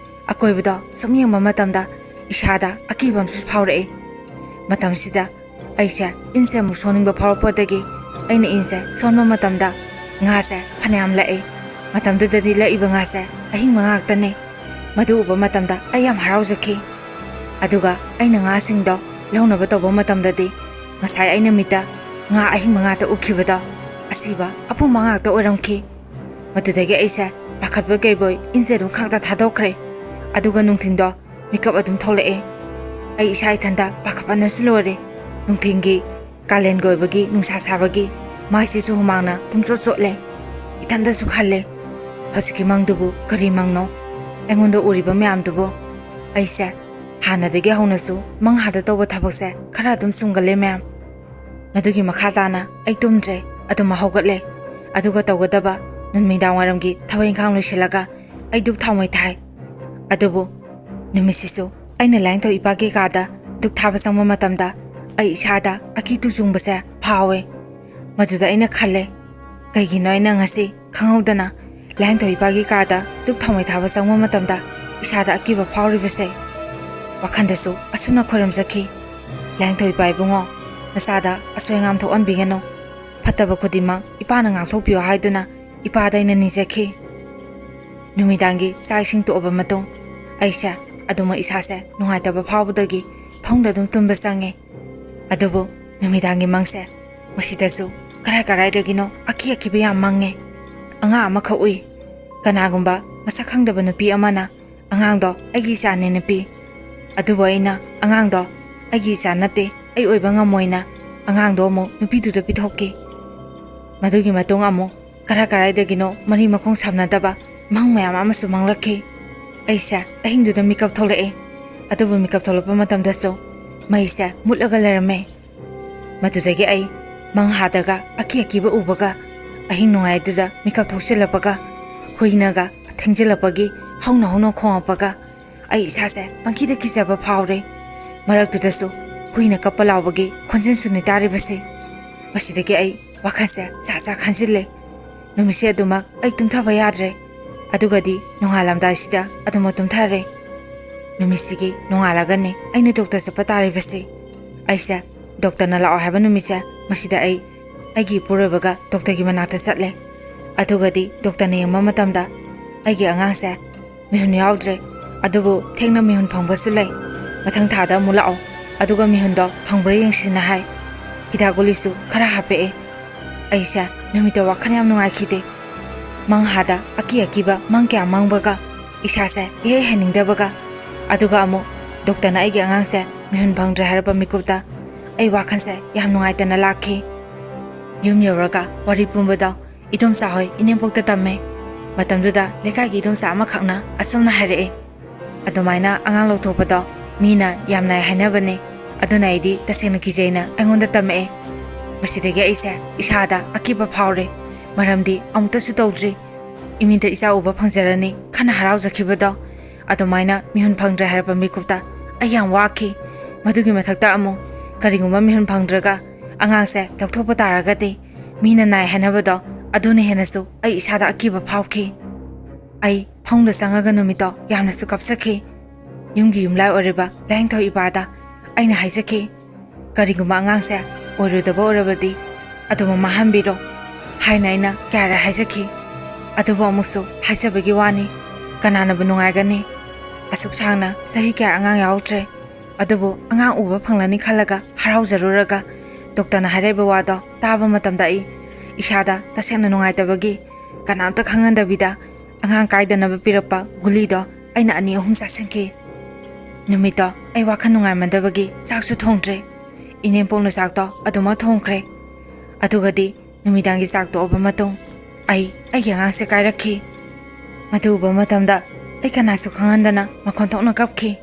ꯑꯀꯣꯏꯕꯗꯣ ꯁꯨꯝ ꯌꯦꯡꯕ ꯃꯇꯝꯗ ꯏꯁꯥꯗ ꯑꯀꯤꯕ ꯑꯃꯁꯨ ꯐꯥꯎꯔꯛꯏ꯫ ꯃꯇꯝꯁꯤꯗ ꯑꯩꯁꯦ ꯏꯟꯁꯦ ꯑꯃꯨꯛ ꯁꯣꯟꯅꯤꯡꯕ ꯐꯥꯎꯔꯛꯄꯗꯒꯤ ꯑꯩꯅ ꯏꯟꯁꯦ ꯁꯣꯟꯕ ꯃꯇꯝꯗ ꯉꯥꯁꯦ ꯐꯅꯌꯥꯝ ꯂꯛꯏ꯫ ꯃꯇꯝꯗꯨꯗꯗꯤ ꯂꯛꯏꯕ ꯉꯥꯁꯦ ꯑꯍꯤꯡꯕ ꯉꯥꯛꯇꯅꯤ꯫ ꯃꯗꯨ ꯎꯕ ꯃꯇꯝꯗ ꯑꯩ ꯌꯥꯝ ꯍꯔꯥꯎꯖꯈꯤ꯫ ꯑꯗꯨꯒ ꯑꯩꯅ ꯉꯥꯁꯤꯡꯗꯣ ꯂꯧꯅꯕ ꯇꯧꯕ ꯃꯇꯝꯗꯗꯤ ꯉꯁꯥꯏ ꯑꯩꯅ ꯃꯤꯠꯇ ꯉꯥ ꯑꯍꯤꯡꯕ ꯉꯥꯛꯇ ꯎꯈꯤꯕꯗꯣ ꯑꯁꯤꯕ ꯑꯄꯨꯝꯕ ꯉꯥꯛꯇ ꯑꯣꯏꯔꯝꯈꯤ꯫ ꯃꯗꯨꯗꯒꯤ ꯑꯩꯁꯦ ꯄꯥꯈꯠꯄꯣꯏ ꯀꯩꯕꯣꯏ ꯏꯟꯁꯦ ꯑꯗꯨꯝ ꯈꯪꯇ ꯊꯥꯗꯣꯛꯈ꯭ꯔꯦ꯫ ꯑꯗꯨꯒ ꯅꯨꯡꯊꯤꯟꯗꯣ ꯃꯤꯀꯞ ꯑꯗꯨꯝ ꯊꯣꯛꯂꯛꯑꯦ꯫ ꯑꯩ ꯏꯁꯥ ꯏꯊꯟꯇ ꯄꯥꯈꯠꯄꯅꯁꯨ ꯂꯣꯏꯔꯦ꯫ ꯅꯨꯡꯊꯤꯟꯒꯤ ꯀꯥꯂꯦꯟꯒꯤ ꯑꯣꯏꯕꯒꯤ ꯅꯨꯡꯁꯥ ꯁꯥꯕꯒꯤ ꯃꯥꯏꯁꯤꯁꯨ ꯍꯨꯃꯥꯡꯅ ꯄꯨꯝꯆꯣꯠ ꯆꯣꯠꯂꯦ꯫ ꯏꯊꯟꯇꯁꯨ ꯈꯜꯂꯦ, "ꯍꯧꯖꯤꯛꯀꯤ ꯃꯪꯗꯨꯕꯨ ꯀꯔꯤ ꯃꯪꯅꯣ? ꯑꯩꯉꯣꯟꯗ ꯎꯔꯤꯕ ꯃꯌꯥꯝꯗꯨꯕꯨ?" ꯑꯩꯁꯦ ꯍꯥꯟꯅꯗꯒꯤ ꯍꯧꯅꯁꯨ ꯃꯪꯍꯥꯗ ꯇꯧꯕ ꯊꯕꯛꯁꯦ ꯈꯔ ꯑꯗꯨꯝ ꯆꯨꯝꯒꯜꯂꯦ ꯃꯌꯥꯝ꯫ ꯃꯗꯨꯒꯤ ꯃꯈꯥ ꯇꯥꯅ ꯑꯩ ꯇꯨꯝꯗ꯭ꯔꯦ, ꯑꯗꯨꯝ ꯍꯧꯒꯠꯂꯦ꯫ ꯑꯗꯨꯒ ꯇꯧꯒꯗꯕ ꯅꯨꯃꯤꯗꯥꯡ ꯋꯥꯏꯔꯝꯒꯤ ꯊꯕꯛ ꯏꯪꯈꯥꯡ ꯂꯣꯏꯁꯤꯜꯂꯒ ꯑꯩ ꯙꯨꯞ ꯊꯥꯎꯃꯩ ꯊꯥꯏ꯫ ꯑꯗꯨꯕꯨ ꯅꯨꯃꯤꯠꯁꯤꯁꯨ ꯑꯩꯅ ꯂꯥꯏꯌꯦꯡꯊꯧ ꯏꯄꯥꯒꯤ ꯀꯥꯗ ꯙꯨꯞ ꯊꯥꯕ ꯆꯪꯕ ꯃꯇꯝꯗ ꯑꯩ ꯏꯁꯥꯗ ꯑꯀꯤ ꯇꯨ ꯆꯨꯡꯕꯁꯦ ꯐꯥꯎꯋꯦ꯫ ꯃꯗꯨꯗ ꯑꯩꯅ ꯈꯜꯂꯦ, ꯀꯩꯒꯤꯅꯣ ꯑꯩꯅ ꯉꯁꯤ ꯈꯪꯍꯧꯗꯅ ꯂꯥꯏꯌꯦꯡꯊꯧ ꯏꯄꯥꯒꯤ ꯀꯥꯗ ꯙꯨꯞ ꯊꯥꯎꯃꯩ ꯊꯥꯕ ꯆꯪꯕ ꯃꯇꯝꯗ ꯏꯁꯥꯗ ꯑꯀꯤꯕ ꯐꯥꯎꯔꯤꯕꯁꯦ? ꯋꯥꯈꯜꯗꯁꯨ ꯑꯁꯨꯝꯅ ꯈꯣꯏꯔꯝꯖꯈꯤ, "ꯂꯥꯏꯌꯦꯡꯊꯧ ꯏꯄꯥ ꯏꯕꯨꯡꯉꯣ, ꯅꯆꯥꯗ ꯑꯁꯣꯏ ꯑꯉꯥꯝ ꯊꯣꯛꯍꯟꯕꯤꯒꯅꯨ꯫ ꯐꯠꯇꯕ ꯈꯨꯗꯤꯡꯃꯛ ꯏꯄꯥꯅ ꯉꯥꯛꯊꯣꯛꯄꯤꯌꯨ" ꯍꯥꯏꯗꯨꯅ ꯏꯄꯥꯗ ꯑꯩꯅ ꯅꯤꯖꯈꯤ꯫ ꯅꯨꯃꯤꯗꯥꯡꯒꯤ ꯆꯥꯛ ꯏꯁꯤꯡ ꯇꯣꯛꯑꯕ ꯃꯇꯨꯡ ꯑꯩꯁꯦ ꯑꯗꯨꯃꯛ ꯏꯁꯥꯁꯦ ꯅꯨꯡꯉꯥꯏꯇꯕ ꯐꯥꯎꯕꯗꯒꯤ ꯐꯃꯨꯡꯗ ꯑꯗꯨꯝ ꯇꯨꯝꯕ ꯆꯪꯉꯦ꯫ ꯑꯗꯨꯕꯨ ꯅꯨꯃꯤꯗꯥꯡꯒꯤ ꯃꯪꯁꯦ ꯃꯁꯤꯗꯁꯨ ꯀꯔꯥꯏ ꯀꯔꯥꯏꯗꯒꯤꯅꯣ ꯑꯀꯤ ꯑꯀꯤꯕ ꯌꯥꯝ ꯃꯪꯉꯦ꯫ ꯑꯉꯥꯡ ꯑꯃꯈꯛ ꯎꯏ꯫ ꯀꯅꯥꯒꯨꯝꯕ ꯃꯁꯛ ꯈꯪꯗꯕ ꯅꯨꯄꯤ ꯑꯃꯅ ꯑꯉꯥꯡꯗꯣ ꯑꯩꯒꯤ ꯏꯆꯥꯅꯦꯅ ꯄꯤ꯫ ꯑꯗꯨꯕꯨ ꯑꯩꯅ ꯑꯉꯥꯡꯗꯣ ꯑꯩꯒꯤ ꯏꯆꯥ ꯅꯠꯇꯦ, ꯑꯩ ꯑꯣꯏꯕ ꯉꯝꯃꯣꯏꯅ ꯑꯉꯥꯡꯗꯣ ꯑꯃꯨꯛ ꯅꯨꯄꯤꯗꯨꯗ ꯄꯤꯊꯣꯛꯈꯤ꯫ ꯃꯗꯨꯒꯤ ꯃꯇꯨꯡ ꯑꯃꯨꯛ ꯀꯔꯥꯏ ꯀꯔꯥꯏꯗꯒꯤꯅꯣ ꯃꯔꯤ ꯃꯈꯣꯡ ꯁꯝꯅꯗꯕ ꯃꯪ ꯃꯌꯥꯝ ꯑꯃꯁꯨ ꯃꯪꯂꯛꯈꯤ꯫ ꯑꯩꯁꯦ ꯑꯍꯤꯡꯗꯨꯗ ꯃꯤꯀꯞ ꯊꯣꯛꯂꯛꯑꯦ꯫ ꯑꯗꯨꯕꯨ ꯃꯤꯀꯞ ꯊꯣꯛꯂꯛꯄ ꯃꯇꯝꯗꯁꯨ ꯃꯩꯁꯦ ꯃꯨꯠꯂꯒ ꯂꯩꯔꯝꯃꯦ꯫ ꯃꯗꯨꯗꯒꯤ ꯑꯩ ꯃꯪ ꯍꯥꯗꯒ ꯑꯀꯤ ꯑꯀꯤꯕ ꯎꯕꯒ ꯑꯍꯤꯡ ꯅꯣꯡꯌꯥꯏꯗꯨꯗ ꯃꯤꯀꯞ ꯊꯣꯛꯆꯤꯜꯂꯛꯄꯒ ꯍꯨꯏꯅꯒ ꯊꯦꯡꯖꯤꯜꯂꯛꯄꯒꯤ ꯍꯧꯅ ꯍꯧꯅ ꯈꯣꯡꯉꯛꯄꯒ ꯑꯩ ꯏꯁꯥꯁꯦ ꯄꯪꯀꯤꯗ ꯀꯤꯖꯕ ꯐꯥꯎꯔꯦ꯫ ꯃꯔꯛꯇꯨꯗꯁꯨ ꯍꯨꯏꯅ ꯀꯞꯄ ꯂꯥꯎꯕꯒꯤ ꯈꯣꯟꯖꯦꯜꯁꯨꯅꯤ ꯇꯥꯔꯤꯕꯁꯦ꯫ ꯃꯁꯤꯗꯒꯤ ꯑꯩ ꯋꯥꯈꯜꯁꯦ ꯖꯥꯠ ꯖꯥꯠ ꯈꯟꯖꯤꯜꯂꯦ꯫ ꯅꯨꯃꯤꯠꯁꯦ ꯑꯗꯨꯃꯛ ꯑꯩ ꯇꯨꯝꯊꯕ ꯌꯥꯗ꯭ꯔꯦ꯫ ꯑꯗꯨꯒꯗꯤ ꯅꯣꯡꯉꯥꯜꯂꯝꯗꯥꯏꯁꯤꯗ ꯑꯗꯨꯃꯛ ꯇꯨꯝꯊꯔꯦ꯫ ꯅꯨꯃꯤꯠꯁꯤꯒꯤ ꯅꯣꯡꯉꯥꯜꯂꯒꯅꯤ ꯑꯩꯅ ꯗꯣꯛꯇꯔ ꯆꯠꯄ ꯇꯥꯔꯤꯕꯁꯦ꯫ ꯑꯩꯁꯦ ꯗꯣꯛꯇꯔꯅ ꯂꯥꯛꯑꯣ ꯍꯥꯏꯕ ꯅꯨꯃꯤꯠꯁꯦ ꯃꯁꯤꯗ ꯑꯩ ꯑꯩꯒꯤ ꯏꯄꯨꯔꯣꯏꯕꯒ ꯗꯣꯛꯇꯔꯒꯤ ꯃꯅꯥꯛꯇ ꯆꯠꯂꯦ꯫ ꯑꯗꯨꯒꯗꯤ ꯗꯣꯛꯇꯔꯅ ꯌꯦꯡꯕ ꯃꯇꯝꯗ ꯑꯩꯒꯤ ꯑꯉꯥꯡꯁꯦ ꯃꯤꯍꯨꯟ ꯌꯥꯎꯗ꯭ꯔꯦ, ꯑꯗꯨꯕꯨ ꯊꯦꯡꯅ ꯃꯤꯍꯨꯟ ꯐꯪꯕꯁꯨ ꯂꯩ꯫ ꯃꯊꯪ ꯊꯥꯗ ꯑꯃꯨꯛ ꯂꯥꯛꯑꯣ, ꯑꯗꯨꯒ ꯃꯤꯍꯨꯟꯗꯣ ꯐꯪꯕ꯭ꯔꯥ ꯌꯦꯡꯁꯤꯅ ꯍꯥꯏ꯫ ꯍꯤꯗꯥꯛ ꯒꯨꯂꯤꯁꯨ ꯈꯔ ꯍꯥꯞꯄꯛꯑꯦ꯫ ꯑꯩꯁꯦ ꯅꯨꯃꯤꯠꯇ ꯋꯥꯈꯜ ꯌꯥꯝ ꯅꯨꯡꯉꯥꯏꯈꯤꯗꯦ꯫ ꯃꯪꯍꯥꯗ ꯑꯀꯤ ꯑꯀꯤꯕ ꯃꯪ ꯀꯌꯥ ꯃꯪꯕꯒ ꯏꯁꯥꯁꯦ ꯏꯍꯩ ꯍꯩꯅꯤꯡꯗꯕꯒ, ꯑꯗꯨꯒ ꯑꯃꯨꯛ ꯗꯣꯛꯇꯔꯅ ꯑꯩꯒꯤ ꯑꯉꯥꯡꯁꯦ ꯃꯤꯍꯨꯟ ꯐꯪꯗ꯭ꯔꯦ ꯍꯥꯏꯔꯛꯄ ꯃꯤꯀꯨꯞꯇ ꯑꯩ ꯋꯥꯈꯜꯁꯦ ꯌꯥꯝ ꯅꯨꯡꯉꯥꯏꯇꯅ ꯂꯥꯛꯈꯤ꯫ ꯌꯨꯝ ꯌꯧꯔꯒ ꯋꯥꯔꯤ ꯄꯨꯝꯕꯗꯣ ꯏꯗꯣꯝꯆꯥ ꯍꯣꯏ ꯏꯅꯦꯝꯄꯣꯛꯇ ꯇꯝꯃꯦ꯫ ꯃꯇꯝꯗꯨꯗ ꯂꯩꯀꯥꯏꯒꯤ ꯏꯗꯣꯝꯆꯥ ꯑꯃꯈꯛꯅ ꯑꯁꯨꯝꯅ ꯍꯥꯏꯔꯛꯑꯦ, "ꯑꯗꯨꯃꯥꯏꯅ ꯑꯉꯥꯡ ꯂꯧꯊꯣꯛꯄꯗꯣ ꯃꯤꯅ ꯌꯥꯝ ꯅꯥꯏ ꯍꯥꯏꯅꯕꯅꯦ, ꯑꯗꯨꯅ ꯑꯩꯗꯤ ꯇꯁꯦꯡꯅ ꯀꯤꯖꯩꯅ ꯑꯩꯉꯣꯟꯗ ꯇꯝꯃꯛꯑꯦ"꯫ ꯃꯁꯤꯗꯒꯤ ꯑꯩꯁꯦ ꯏꯁꯥꯗ ꯑꯀꯤꯕ ꯐꯥꯎꯔꯦ꯫ ꯃꯔꯝꯗꯤ ꯑꯃꯨꯛꯇꯁꯨ ꯇꯧꯗ꯭ꯔꯤ꯫ ꯏꯃꯤꯠꯇ ꯏꯆꯥ ꯎꯕ ꯐꯪꯖꯔꯅꯤ ꯈꯟꯅ ꯍꯔꯥꯎꯖꯈꯤꯕꯗꯣ, ꯑꯗꯨꯃꯥꯏꯅ ꯃꯤꯍꯨꯟ ꯐꯪꯗ꯭ꯔꯦ ꯍꯥꯏꯔꯛꯄ ꯃꯤꯀꯨꯞꯇ ꯑꯩ ꯌꯥꯝ ꯋꯥꯈꯤ꯫ ꯃꯗꯨꯒꯤ ꯃꯊꯛꯇ ꯑꯃꯨꯛ ꯀꯔꯤꯒꯨꯝꯕ ꯃꯤꯍꯨꯟ ꯐꯪꯗ꯭ꯔꯒ ꯑꯉꯥꯡꯁꯦ ꯂꯧꯊꯣꯛꯄ ꯇꯥꯔꯒꯗꯤ ꯃꯤꯅ ꯅꯥꯏ ꯍꯥꯏꯅꯕꯗꯣ, ꯑꯗꯨꯅ ꯍꯦꯟꯅꯁꯨ ꯑꯩ ꯏꯁꯥꯗ ꯑꯀꯤꯕ ꯐꯥꯎꯈꯤ꯫ ꯑꯩ ꯐꯃꯨꯡꯗ ꯆꯪꯉꯒ ꯅꯨꯃꯤꯠꯇꯣ ꯌꯥꯝꯅꯁꯨ ꯀꯞꯆꯈꯤ꯫ ꯌꯨꯝꯒꯤ ꯌꯨꯝꯂꯥꯏ ꯑꯣꯏꯔꯤꯕ ꯂꯥꯏꯌꯦꯡꯊꯧ ꯏꯄꯥꯗ ꯑꯩꯅ ꯍꯥꯏꯖꯈꯤ, "ꯀꯔꯤꯒꯨꯝꯕ ꯑꯉꯥꯡꯁꯦ ꯑꯣꯏꯔꯣꯏꯗꯕ ꯑꯣꯏꯔꯕꯗꯤ ꯑꯗꯨꯝ ꯃꯃꯥ ꯍꯟꯕꯤꯔꯣ" ꯍꯥꯏꯅ ꯑꯩꯅ ꯀꯌꯥꯔꯦ ꯍꯥꯏꯖꯈꯤ꯫ ꯑꯗꯨꯕꯨ ꯑꯃꯨꯛꯁꯨ ꯍꯥꯏꯖꯕꯒꯤ ꯋꯥꯅꯤ, ꯀꯅꯥꯅꯕꯨ ꯅꯨꯡꯉꯥꯏꯒꯅꯤ? ꯑꯁꯨꯛ ꯁꯥꯡꯅ ꯆꯍꯤ ꯀꯌꯥ ꯑꯉꯥꯡ ꯌꯥꯎꯗ꯭ꯔꯦ, ꯑꯗꯨꯕꯨ ꯑꯉꯥꯡ ꯎꯕ ꯐꯪꯂꯅꯤ ꯈꯜꯂꯒ ꯍꯔꯥꯎꯖꯔꯨꯔꯒ ꯗꯣꯛꯇꯔꯅ ꯍꯥꯏꯔꯛꯏꯕ ꯋꯥꯗꯣ ꯇꯥꯕ ꯃꯇꯝꯗ ꯑꯩ ꯏꯁꯥꯗ ꯇꯁꯦꯡꯅ ꯅꯨꯡꯉꯥꯏꯇꯕꯒꯤ ꯀꯅꯥꯝꯇ ꯈꯪꯍꯟꯗꯕꯤꯗ ꯑꯉꯥꯡ ꯀꯥꯏꯗꯅꯕ ꯄꯤꯔꯛꯄ ꯒꯨꯂꯤꯗꯣ ꯑꯩꯅ ꯑꯅꯤ ꯑꯍꯨꯝ ꯆꯥꯁꯤꯟꯈꯤ꯫ ꯅꯨꯃꯤꯠꯇꯣ ꯑꯩ ꯋꯥꯈꯜ ꯅꯨꯡꯉꯥꯏꯃꯟꯗꯕꯒꯤ ꯆꯥꯛꯁꯨ ꯊꯣꯡꯗ꯭ꯔꯦ꯫ ꯏꯅꯦꯝꯄꯣꯛꯅ ꯆꯥꯛꯇꯣ ꯑꯗꯨꯃꯛ ꯊꯣꯡꯈ꯭ꯔꯦ꯫ ꯑꯗꯨꯒꯗꯤ ꯅꯨꯃꯤꯗꯥꯡꯒꯤ ꯆꯥꯛ ꯇꯣꯛꯑꯕ ꯃꯇꯨꯡ ꯑꯩ ꯑꯩꯒꯤ ꯑꯉꯥꯡꯁꯦ ꯀꯥꯏꯔꯛꯈꯤ꯫ ꯃꯗꯨ ꯎꯕ ꯃꯇꯝꯗ ꯑꯩ ꯀꯅꯥꯁꯨ ꯈꯪꯍꯟꯗꯅ ꯃꯈꯣꯟ ꯊꯣꯛꯅ ꯀꯞꯈꯤ꯫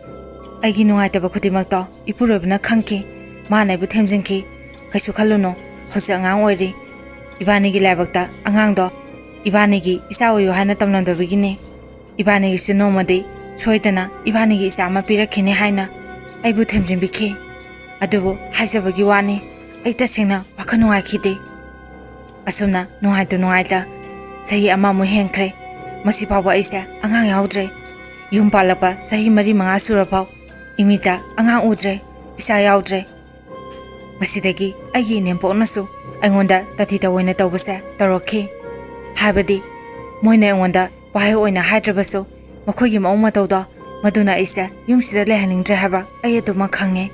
ꯑꯩꯒꯤ ꯅꯨꯡꯉꯥꯏꯇꯕ ꯈꯨꯗꯤꯡꯃꯛꯇꯣ ꯏꯄꯨꯔꯣꯏꯕꯅ ꯈꯪꯈꯤ꯫ ꯃꯥꯅ ꯑꯩꯕꯨ ꯊꯦꯝꯖꯤꯟꯈꯤ, "ꯀꯩꯁꯨ ꯈꯜꯂꯨꯅꯨ, ꯍꯧꯖꯤꯛ ꯑꯉꯥꯡ ꯑꯣꯏꯔꯤ꯫ ꯏꯕꯥꯅꯤꯒꯤ ꯂꯥꯏꯕꯛꯇ ꯑꯉꯥꯡꯗꯣ ꯏꯕꯥꯅꯤꯒꯤ ꯏꯆꯥ ꯑꯣꯏꯌꯨ ꯍꯥꯏꯅ ꯇꯝꯂꯝꯗꯕꯒꯤꯅꯤ꯫ ꯏꯕꯥꯅꯤꯒꯤꯁꯨ ꯅꯣꯡꯃꯗꯤ ꯁꯣꯏꯗꯅ ꯏꯕꯥꯅꯤꯒꯤ ꯏꯆꯥ ꯑꯃ ꯄꯤꯔꯛꯈꯤꯅꯤ" ꯍꯥꯏꯅ ꯑꯩꯕꯨ ꯊꯦꯝꯖꯤꯟꯕꯤꯈꯤ꯫ ꯑꯗꯨꯕꯨ ꯍꯥꯏꯖꯕꯒꯤ ꯋꯥꯅꯤ, ꯑꯩ ꯇꯁꯦꯡꯅ ꯋꯥꯈꯜ ꯅꯨꯡꯉꯥꯏꯈꯤꯗꯦ꯫ ꯑꯁꯨꯝꯅ ꯅꯨꯡꯉꯥꯏꯇ ꯅꯨꯡꯉꯥꯏꯇ ꯆꯍꯤ ꯑꯃꯃꯨꯛ ꯍꯦꯟꯈ꯭ꯔꯦ꯫ ꯃꯁꯤ ꯐꯥꯎꯕ ꯑꯩꯁꯦ ꯑꯉꯥꯡ ꯌꯥꯎꯗ꯭ꯔꯦ꯫ ꯌꯨꯝ ꯄꯥꯜꯂꯛꯄ ꯆꯍꯤ ꯃꯔꯤ ꯃꯉꯥ ꯁꯨꯔꯐꯥꯎ ꯏꯃꯤꯠꯇ ꯑꯉꯥꯡ ꯎꯗ꯭ꯔꯦ, ꯏꯆꯥ ꯌꯥꯎꯗ꯭ꯔꯦ꯫ ꯃꯁꯤꯗꯒꯤ ꯑꯩꯒꯤ ꯏꯅꯦꯝꯄꯣꯛꯅꯁꯨ ꯑꯩꯉꯣꯟꯗ ꯇꯥꯊꯤ ꯇꯑꯣꯏꯅ ꯇꯧꯕꯁꯦ ꯇꯧꯔꯛꯈꯤ꯫ ꯍꯥꯏꯕꯗꯤ ꯃꯣꯏꯅ ꯑꯩꯉꯣꯟꯗ ꯋꯥꯍꯩ ꯑꯣꯏꯅ ꯍꯥꯏꯗ꯭ꯔꯕꯁꯨ, ꯃꯈꯣꯏꯒꯤ ꯃꯑꯣꯡ ꯃꯇꯧꯗꯣ, ꯃꯗꯨꯅ ꯑꯩꯁꯦ ꯌꯨꯝꯁꯤꯗ ꯂꯩꯍꯟꯅꯤꯡꯗ꯭ꯔꯦ ꯍꯥꯏꯕ ꯑꯩ ꯑꯗꯨꯃꯛ ꯈꯪꯉꯦ꯫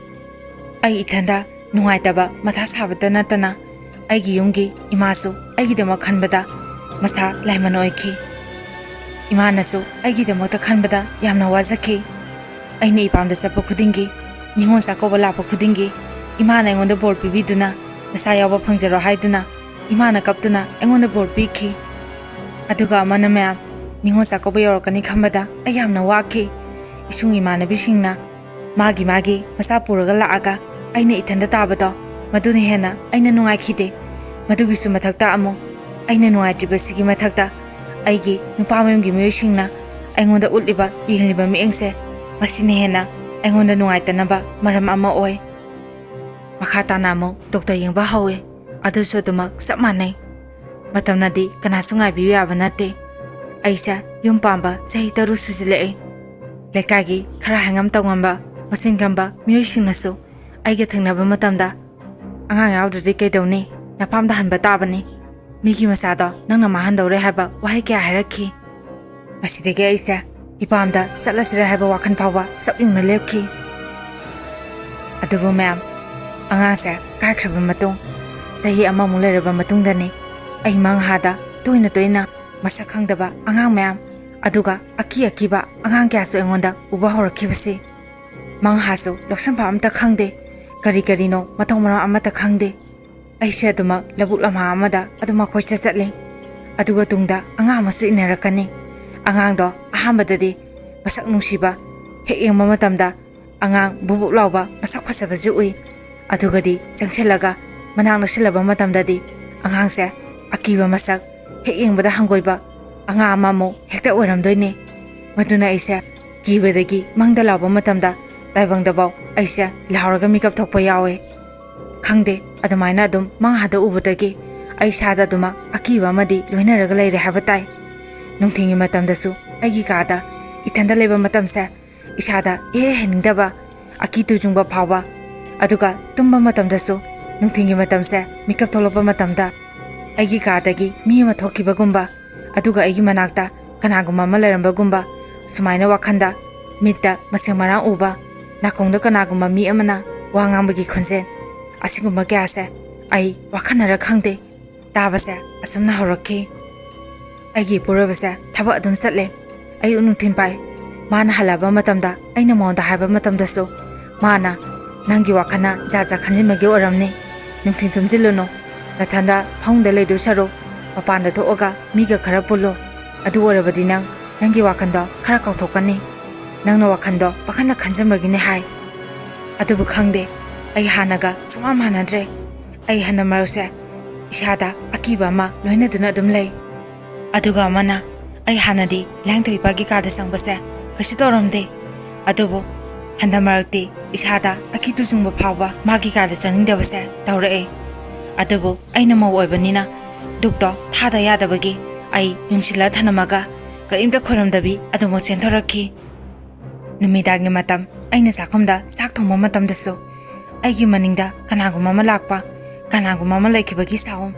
ꯑꯩ ꯏꯊꯟꯗ ꯅꯨꯡꯉꯥꯏꯇꯕ, ꯃꯊꯥ ꯁꯥꯕꯇ ꯅꯠꯇꯅ ꯑꯩꯒꯤ ꯌꯨꯝꯒꯤ ꯏꯃꯥꯁꯨ ꯑꯩꯒꯤꯗꯃꯛ ꯈꯟꯕꯗ ꯃꯁꯥ ꯂꯥꯏꯃꯟ ꯑꯣꯏꯈꯤ꯫ ꯏꯃꯥꯅꯁꯨ ꯑꯩꯒꯤꯗꯃꯛꯇ ꯈꯟꯕꯗ ꯌꯥꯝꯅ ꯋꯥꯖꯈꯤ꯫ ꯑꯩꯅ ꯏꯄꯥꯝꯗ ꯆꯠꯄ ꯈꯨꯗꯤꯡꯒꯤ, ꯅꯤꯉꯣꯜ ꯆꯥꯛꯀꯧꯕ ꯂꯥꯛꯄ ꯈꯨꯗꯤꯡꯒꯤ ꯏꯃꯥꯅ ꯑꯩꯉꯣꯟꯗ ꯕꯣꯔ ꯄꯤꯕꯤꯗꯨꯅ, "ꯅꯆꯥ ꯌꯥꯎꯕ ꯐꯪꯖꯔꯣ" ꯍꯥꯏꯗꯨꯅ ꯏꯃꯥꯅ ꯀꯞꯇꯨꯅ ꯑꯩꯉꯣꯟꯗ ꯕꯣꯔ ꯄꯤꯈꯤ꯫ ꯑꯗꯨꯒ ꯑꯃꯅ ꯃꯌꯥꯝ, ꯅꯤꯉꯣꯜ ꯆꯥꯛꯀꯧꯕ ꯌꯧꯔꯛꯀꯅꯤ ꯈꯟꯕꯗ ꯑꯩ ꯌꯥꯝꯅ ꯋꯥꯈꯤ꯫ ꯏꯁꯨꯡ ꯏꯃꯥꯟꯅꯕꯤꯁꯤꯡꯅ ꯃꯥꯒꯤ ꯃꯥꯒꯤ ꯃꯆꯥ ꯄꯨꯔꯒ ꯂꯥꯛꯑꯒ ꯑꯩꯅ ꯏꯊꯟꯗ ꯇꯥꯕꯗꯣ, ꯃꯗꯨꯅ ꯍꯦꯟꯅ ꯑꯩꯅ ꯅꯨꯡꯉꯥꯏꯈꯤꯗꯦ꯫ ꯃꯗꯨꯒꯤꯁꯨ ꯃꯊꯛꯇ ꯑꯃꯨꯛ ꯑꯩꯅ ꯅꯨꯡꯉꯥꯏꯇ꯭ꯔꯤꯕꯁꯤꯒꯤ ꯃꯊꯛꯇ ꯑꯩꯒꯤ ꯅꯨꯄꯥ ꯃꯌꯨꯝꯒꯤ ꯃꯤꯑꯣꯏꯁꯤꯡꯅ ꯑꯩꯉꯣꯟꯗ ꯎꯠꯂꯤꯕ, ꯌꯦꯡꯂꯤꯕ ꯃꯤꯠꯌꯦꯡꯁꯦ, ꯃꯁꯤꯅ ꯍꯦꯟꯅ ꯑꯩꯉꯣꯟꯗ ꯅꯨꯡꯉꯥꯏꯇꯅꯕ ꯃꯔꯝ ꯑꯃ ꯑꯣꯏ꯫ ꯃꯈꯥ ꯇꯥꯅ ꯑꯃꯨꯛ ꯗꯣꯛꯇꯔ ꯌꯦꯡꯕ ꯍꯧꯋꯦ꯫ ꯑꯗꯨꯁꯨ ꯑꯗꯨꯃꯛ ꯆꯞ ꯃꯥꯟꯅꯩ꯫ ꯃꯇꯝꯅꯗꯤ ꯀꯅꯥꯁꯨ ꯉꯥꯏꯕꯤꯌꯨ ꯌꯥꯕ ꯅꯠꯇꯦ꯫ ꯑꯩꯁꯦ ꯌꯨꯝ ꯄꯥꯟꯕ ꯆꯍꯤ ꯇꯔꯨꯛ ꯁꯨꯖꯤꯜꯂꯛꯑꯦ꯫ ꯂꯩꯀꯥꯏꯒꯤ ꯈꯔ ꯍꯥꯏꯉꯝ ꯇꯧꯉꯝꯕ, ꯃꯆꯤꯟ ꯀꯟꯕ ꯃꯤꯑꯣꯏꯁꯤꯡꯅꯁꯨ ꯑꯩꯒ ꯊꯦꯡꯅꯕ ꯃꯇꯝꯗ, "ꯑꯉꯥꯡ ꯌꯥꯎꯗ꯭ꯔꯗꯤ ꯀꯩꯗꯧꯅꯤ? ꯅꯄꯥꯝꯗ ꯍꯟꯕ ꯇꯥꯕꯅꯤ꯫ ꯃꯤꯒꯤ ꯃꯆꯥꯗꯣ ꯅꯪꯅ ꯃꯥꯡꯍꯟꯗꯧꯔꯦ" ꯍꯥꯏꯕ ꯋꯥꯍꯩ ꯀꯌꯥ ꯍꯥꯏꯔꯛꯈꯤ꯫ ꯃꯁꯤꯗꯒꯤ ꯑꯩꯁꯦ ꯏꯄꯥꯝꯗ ꯆꯠꯂꯁꯤꯔ ꯍꯥꯏꯕ ꯋꯥꯈꯜ ꯐꯥꯎꯕ ꯆꯞ ꯌꯨꯡꯅ ꯂꯦꯞꯈꯤ꯫ ꯑꯗꯨꯕꯨ ꯃꯌꯥꯝ, ꯑꯉꯥꯡꯁꯦ ꯀꯥꯏꯈ꯭ꯔꯕ ꯃꯇꯨꯡ, ꯆꯍꯤ ꯑꯃꯃꯨꯛ ꯂꯩꯔꯕ ꯃꯇꯨꯡꯗꯅꯤ ꯑꯩ ꯃꯪꯍꯥꯗ ꯇꯣꯏꯅ ꯇꯣꯏꯅ ꯃꯁꯛ ꯈꯪꯗꯕ ꯑꯉꯥꯡ ꯃꯌꯥꯝ, ꯑꯗꯨꯒ ꯑꯀꯤ ꯑꯀꯤꯕ ꯑꯉꯥꯡ ꯀꯌꯥꯁꯨ ꯑꯩꯉꯣꯟꯗ ꯎꯕ ꯍꯧꯔꯛꯈꯤꯕꯁꯤ꯫ ꯃꯪꯍꯥꯁꯨ ꯂꯧꯁꯤꯟꯐꯝ ꯑꯃꯠꯇ ꯈꯪꯗꯦ, ꯀꯔꯤ ꯀꯔꯤꯅꯣ ꯃꯊꯣꯡ ꯃꯔꯝ ꯑꯃꯠꯇ ꯈꯪꯗꯦ꯫ ꯑꯩꯁꯦ ꯑꯗꯨꯃꯛ ꯂꯧꯕꯨꯛ ꯂꯝꯍꯥꯡ ꯑꯃꯗ ꯑꯗꯨꯃꯛ ꯀꯣꯏꯆꯠ ꯆꯠꯂꯤ꯫ ꯑꯗꯨꯒ ꯇꯨꯡꯗ ꯑꯉꯥꯡ ꯑꯃꯁꯨ ꯏꯟꯅꯔꯛꯀꯅꯤ꯫ ꯑꯉꯥꯡꯗꯣ ꯑꯍꯥꯟꯕꯗꯗꯤ ꯃꯁꯛ ꯅꯨꯡꯁꯤꯕ, ꯍꯦꯛ ꯌꯦꯡꯕ ꯃꯇꯝꯗ ꯑꯉꯥꯡ ꯕꯨꯕꯨꯞ ꯂꯥꯎꯕ, ꯃꯁꯛ ꯐꯖꯕꯁꯨ ꯎꯏ꯫ ꯑꯗꯨꯒꯗꯤ ꯆꯪꯁꯤꯜꯂꯒ ꯃꯅꯥꯛ ꯅꯛꯁꯤꯜꯂꯕ ꯃꯇꯝꯗꯗꯤ ꯑꯉꯥꯡꯁꯦ ꯑꯀꯤꯕ ꯃꯁꯛ, ꯍꯦꯛ ꯌꯦꯡꯕꯗ ꯍꯪꯒꯣꯏꯕ ꯑꯉꯥꯡ ꯑꯃꯃꯨꯛ ꯍꯦꯛꯇ ꯑꯣꯏꯔꯝꯗꯣꯏꯅꯦ꯫ ꯃꯗꯨꯅ ꯑꯩꯁꯦ ꯀꯤꯕꯗꯒꯤ ꯃꯪꯗ ꯂꯥꯎꯕ ꯃꯇꯝꯗ ꯇꯥꯏꯕꯪꯗꯐꯥꯎ ꯑꯩꯁꯦ ꯂꯥꯎꯔꯒ ꯃꯤꯀꯞ ꯊꯣꯛꯄ ꯌꯥꯎꯋꯦ꯫ ꯈꯪꯗꯦ, ꯑꯗꯨꯃꯥꯏꯅ ꯑꯗꯨꯝ ꯃꯪꯍꯥꯗ ꯎꯕꯗꯒꯤ ꯑꯩ ꯏꯁꯥꯗ ꯑꯗꯨꯃꯛ ꯑꯀꯤꯕ ꯑꯃꯗꯤ ꯂꯣꯏꯅꯔꯒ ꯂꯩꯔꯦ ꯍꯥꯏꯕ ꯇꯥꯏ꯫ ꯅꯨꯡꯊꯤꯜꯒꯤ ꯃꯇꯝꯗꯁꯨ ꯑꯩꯒꯤ ꯀꯥꯗ ꯏꯊꯟꯗ ꯂꯩꯕ ꯃꯇꯝꯁꯦ ꯏꯁꯥꯗ ꯏꯍꯦ ꯍꯩꯅꯤꯡꯗꯕ, ꯑꯀꯤ ꯇꯨꯖꯨꯡꯕ ꯐꯥꯎꯕ, ꯑꯗꯨꯒ ꯇꯨꯝꯕ ꯃꯇꯝꯗꯁꯨ ꯅꯨꯡꯊꯤꯜꯒꯤ ꯃꯇꯝꯁꯦ ꯃꯤꯀꯞ ꯊꯣꯛꯂꯛꯄ ꯃꯇꯝꯗ ꯑꯩꯒꯤ ꯀꯥꯗꯒꯤ ꯃꯤ ꯑꯃ ꯊꯣꯛꯈꯤꯕꯒꯨꯝꯕ, ꯑꯗꯨꯒ ꯑꯩꯒꯤ ꯃꯅꯥꯛꯇ ꯀꯅꯥꯒꯨꯝꯕ ꯑꯃ ꯂꯩꯔꯝꯕꯒꯨꯝꯕ, ꯁꯨꯃꯥꯏꯅ ꯋꯥꯈꯜꯗ ꯃꯤꯠꯇ ꯃꯁꯦꯛ ꯃꯔꯥꯡ ꯎꯕ, ꯅꯥꯀꯣꯡꯗ ꯀꯅꯥꯒꯨꯝꯕ ꯃꯤ ꯑꯃꯅ ꯋꯥ ꯉꯥꯡꯕꯒꯤ ꯈꯣꯟꯖꯦꯜ, ꯑꯁꯤꯒꯨꯝꯕ ꯀꯌꯥꯁꯦ ꯑꯩ ꯋꯥꯈꯜꯅꯔ ꯈꯪꯗꯦ, ꯇꯥꯕꯁꯦ ꯑꯁꯨꯝꯅ ꯍꯧꯔꯛꯈꯤ꯫ ꯑꯩꯒꯤ ꯏꯄꯨꯔꯣꯏꯕꯁꯦ ꯊꯕꯛ ꯑꯗꯨꯝ ꯆꯠꯂꯦ꯫ ꯑꯌꯨꯛ ꯅꯨꯡꯊꯤꯜ ꯄꯥꯏ꯫ ꯃꯥꯅ ꯍꯜꯂꯛꯑꯕ ꯃꯇꯝꯗ ꯑꯩꯅ ꯃꯉꯣꯟꯗ ꯍꯥꯏꯕ ꯃꯇꯝꯗꯁꯨ ꯃꯥꯅ, "ꯅꯪꯒꯤ ꯋꯥꯈꯜꯅ ꯖꯥꯠ ꯖꯥꯠ ꯈꯟꯖꯤꯟꯕꯒꯤ ꯑꯣꯏꯔꯝꯅꯤ꯫ ꯅꯨꯡꯊꯤꯜ ꯇꯨꯝꯁꯤꯜꯂꯨꯅꯨ꯫ ꯅꯊꯟꯗ ꯐꯃꯨꯡꯗ ꯂꯩꯗꯣꯏ ꯁꯔꯨꯛ ꯃꯄꯥꯟꯗ ꯊꯣꯛꯑꯒ ꯃꯤꯒ ꯈꯔ ꯄꯨꯜꯂꯣ꯫ ꯑꯗꯨ ꯑꯣꯏꯔꯕꯗꯤ ꯅꯪ ꯅꯪꯒꯤ ꯋꯥꯈꯜꯗꯣ ꯈꯔ ꯀꯥꯎꯊꯣꯛꯀꯅꯤ꯫ ꯅꯪꯅ ꯋꯥꯈꯜꯗꯣ ꯄꯥꯈꯟꯅ ꯈꯟꯖꯟꯕꯒꯤꯅꯦ" ꯍꯥꯏ꯫ ꯑꯗꯨꯕꯨ ꯈꯪꯗꯦ, ꯑꯩ ꯍꯥꯟꯅꯒ ꯁꯨꯡꯃꯥꯟ ꯃꯥꯟꯅꯗ꯭ꯔꯦ꯫ ꯑꯩ ꯍꯟꯗꯛ ꯃꯔꯛꯁꯦ ꯏꯁꯥꯗ ꯑꯀꯤꯕ ꯑꯃ ꯂꯣꯏꯅꯗꯨꯅ ꯑꯗꯨꯝ ꯂꯩ꯫ ꯑꯗꯨꯒ ꯑꯃꯅ, ꯑꯩ ꯍꯥꯟꯅꯗꯤ ꯂꯥꯏꯌꯦꯡꯊꯧ ꯏꯄꯥꯒꯤ ꯀꯥꯗ ꯆꯪꯕꯁꯦ ꯀꯩꯁꯨ ꯇꯧꯔꯝꯗꯦ, ꯑꯗꯨꯕꯨ ꯍꯟꯗꯛ ꯃꯔꯛꯇꯤ ꯏꯁꯥꯗ ꯑꯀꯤ ꯇꯨꯖꯨꯡꯕ ꯐꯥꯎꯕ ꯃꯥꯒꯤ ꯀꯥꯗ ꯆꯪꯅꯤꯡꯗꯕꯁꯦ ꯇꯧꯔꯛꯑꯦ꯫ ꯑꯗꯨꯕꯨ ꯑꯩꯅ ꯃꯧ ꯑꯣꯏꯕꯅꯤꯅ ꯙꯨꯞꯇꯣ ꯊꯥꯗ ꯌꯥꯗꯕꯒꯤ ꯑꯩ ꯌꯨꯡꯁꯤꯜꯂ ꯊꯅꯝꯃꯒ ꯀꯔꯤꯝꯇ ꯈꯣꯏꯔꯝꯗꯕꯤ ꯑꯗꯨꯃꯛ ꯆꯦꯟꯊꯣꯔꯛꯈꯤ꯫ ꯅꯨꯃꯤꯗꯥꯡꯒꯤ ꯃꯇꯝ ꯑꯩꯅ ꯆꯥꯛꯈꯨꯝꯗ ꯆꯥꯛ ꯊꯣꯡꯕ ꯃꯇꯝꯗꯁꯨ ꯑꯩꯒꯤ ꯃꯅꯤꯡꯗ ꯀꯅꯥꯒꯨꯝꯕ ꯑꯃ ꯂꯥꯛꯄ, ꯀꯅꯥꯒꯨꯝꯕ ꯑꯃ ꯂꯩꯈꯤꯕꯒꯤ ꯁꯥꯎꯝ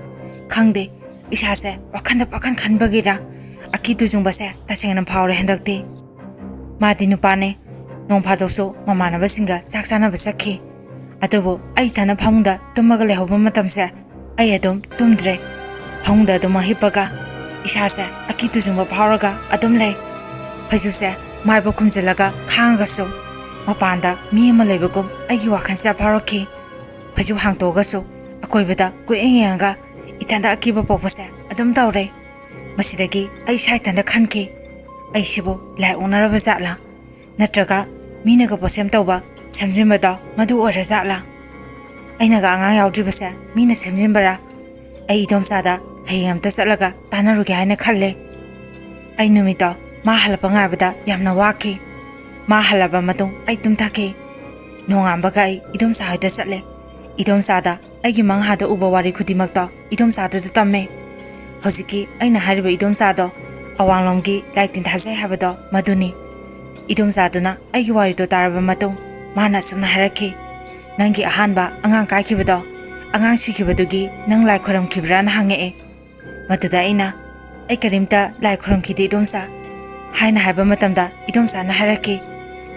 ꯈꯪꯗꯦ, ꯏꯁꯥꯁꯦ ꯋꯥꯈꯟꯗ ꯋꯥꯈꯟ ꯈꯟꯕꯒꯤꯔ ꯑꯀꯤ ꯇꯨꯖꯨꯡꯕꯁꯦ ꯇꯁꯦꯡꯅ ꯐꯥꯎꯔꯦ ꯍꯟꯗꯛꯇꯤ꯫ ꯃꯥꯗꯤ ꯅꯨꯄꯥꯅꯦ, ꯅꯣꯡ ꯐꯥꯗꯣꯛꯁꯨ ꯃꯃꯥꯟꯅꯕꯁꯤꯡꯒ ꯆꯥꯛ ꯆꯥꯅꯕ ꯆꯠꯈꯤ꯫ ꯑꯗꯨꯕꯨ ꯑꯩ ꯏꯊꯟꯗ ꯐꯃꯨꯡꯗ ꯇꯨꯝꯃꯒ ꯂꯩꯍꯧꯕ ꯃꯇꯝꯁꯦ ꯑꯩ ꯑꯗꯨꯝ ꯇꯨꯝꯗ꯭ꯔꯦ꯫ ꯐꯃꯨꯡꯗ ꯑꯗꯨꯝ ꯍꯤꯞꯄꯒ ꯏꯁꯥꯁꯦ ꯑꯀꯤ ꯇꯨꯖꯨꯡꯕ ꯐꯥꯎꯔꯒ ꯑꯗꯨꯝ ꯂꯩ꯫ ꯐꯩꯖꯨꯞꯁꯦ ꯃꯥꯏꯕ ꯈꯨꯝꯖꯤꯜꯂꯒ ꯈꯥꯡꯉꯒꯁꯨ ꯃꯄꯥꯟꯗ ꯃꯤ ꯑꯃ ꯂꯩꯕꯒꯨꯝ ꯑꯩꯒꯤ ꯋꯥꯈꯜꯁꯤꯗ ꯐꯥꯎꯔꯛꯈꯤ꯫ ꯐꯩꯖꯨꯞ ꯍꯥꯡꯇꯣꯛꯑꯒꯁꯨ ꯑꯀꯣꯏꯕꯗ ꯀꯣꯏꯌꯦꯡ ꯌꯦꯡꯉꯒ ꯏꯊꯟꯗ ꯑꯀꯤꯕ ꯄꯣꯛꯄꯁꯦ ꯑꯗꯨꯝ ꯇꯧꯔꯦ꯫ ꯃꯁꯤꯗꯒꯤ ꯑꯩ ꯏꯁꯥ ꯏꯊꯟꯗ ꯈꯟꯈꯤ, "ꯑꯩꯁꯤꯕꯨ ꯂꯥꯏ ꯑꯣꯛꯅꯔꯕ ꯖꯥꯠꯂꯥ? ꯅꯠꯇ꯭ꯔꯒ ꯃꯤꯅꯒ ꯄꯣꯠꯁꯦꯝ ꯇꯧꯕ, ꯁꯦꯝꯖꯤꯟꯕꯗꯣ ꯃꯗꯨ ꯑꯣꯏꯔ ꯖꯥꯠꯂꯥ? ꯑꯩꯅꯒ ꯑꯉꯥꯡ ꯌꯥꯎꯗ꯭ꯔꯤꯕꯁꯦ ꯃꯤꯅ ꯁꯦꯝꯖꯤꯟꯕꯔꯥ?" ꯑꯩ ꯏꯗꯣꯝꯆꯥꯗ ꯍꯌꯦꯡ ꯑꯝꯇ ꯆꯠꯂꯒ ꯇꯥꯟꯅꯔꯨꯒꯦ ꯍꯥꯏꯅ ꯈꯜꯂꯦ꯫ ꯑꯩ ꯅꯨꯃꯤꯠꯇꯣ ꯃꯥ ꯍꯜꯂꯛꯄ ꯉꯥꯏꯕꯗ ꯌꯥꯝꯅ ꯋꯥꯈꯤ꯫ ꯃꯥ ꯍꯜꯂꯕ ꯃꯇꯨꯡ ꯑꯩ ꯇꯨꯝꯊꯈꯤ꯫ ꯅꯣꯡꯉꯥꯟꯕꯒ ꯑꯩ ꯏꯗꯣꯝꯆꯥ ꯍꯣꯏꯗ ꯆꯠꯂꯦ꯫ ꯏꯗꯣꯝꯆꯥꯗ ꯑꯩꯒꯤ ꯃꯪꯍꯥꯗ ꯎꯕ ꯋꯥꯔꯤ ꯈꯨꯗꯤꯡꯃꯛꯇꯣ ꯏꯗꯣꯝꯆꯥꯗꯨꯗ ꯇꯝꯃꯦ꯫ ꯍꯧꯖꯤꯛꯀꯤ ꯑꯩꯅ ꯍꯥꯏꯔꯤꯕ ꯏꯗꯣꯝꯆꯥꯗꯣ ꯑꯋꯥꯡꯂꯣꯝꯒꯤ ꯂꯥꯏ ꯇꯤꯟ ꯊꯥꯖꯩ ꯍꯥꯏꯕꯗꯣ ꯃꯗꯨꯅꯤ꯫ ꯏꯗꯣꯝꯆꯥꯗꯨꯅ ꯑꯩꯒꯤ ꯋꯥꯔꯤꯗꯣ ꯇꯥꯔꯕ ꯃꯇꯨꯡ ꯃꯥꯅ ꯑꯁꯨꯝꯅ ꯍꯥꯏꯔꯛꯈꯤ, "ꯅꯪꯒꯤ ꯑꯍꯥꯟꯕ ꯑꯉꯥꯡ ꯀꯥꯏꯈꯤꯕꯗꯣ, ꯑꯉꯥꯡ ꯁꯤꯈꯤꯕꯗꯨꯒꯤ ꯅꯪ ꯂꯥꯏ ꯈꯣꯏꯔꯝꯈꯤꯕ꯭ꯔꯥꯅ?" ꯍꯪꯉꯛꯑꯦ꯫ ꯃꯗꯨꯗ ꯑꯩꯅ, "ꯑꯩ ꯀꯔꯤꯝꯇ ꯂꯥꯏ ꯈꯨꯔꯨꯝꯈꯤꯗꯦ ꯏꯗꯣꯝꯆꯥ" ꯍꯥꯏꯅ ꯍꯥꯏꯕ ꯃꯇꯝꯗ ꯏꯗꯣꯝꯆꯥꯅ ꯍꯥꯏꯔꯛꯈꯤ,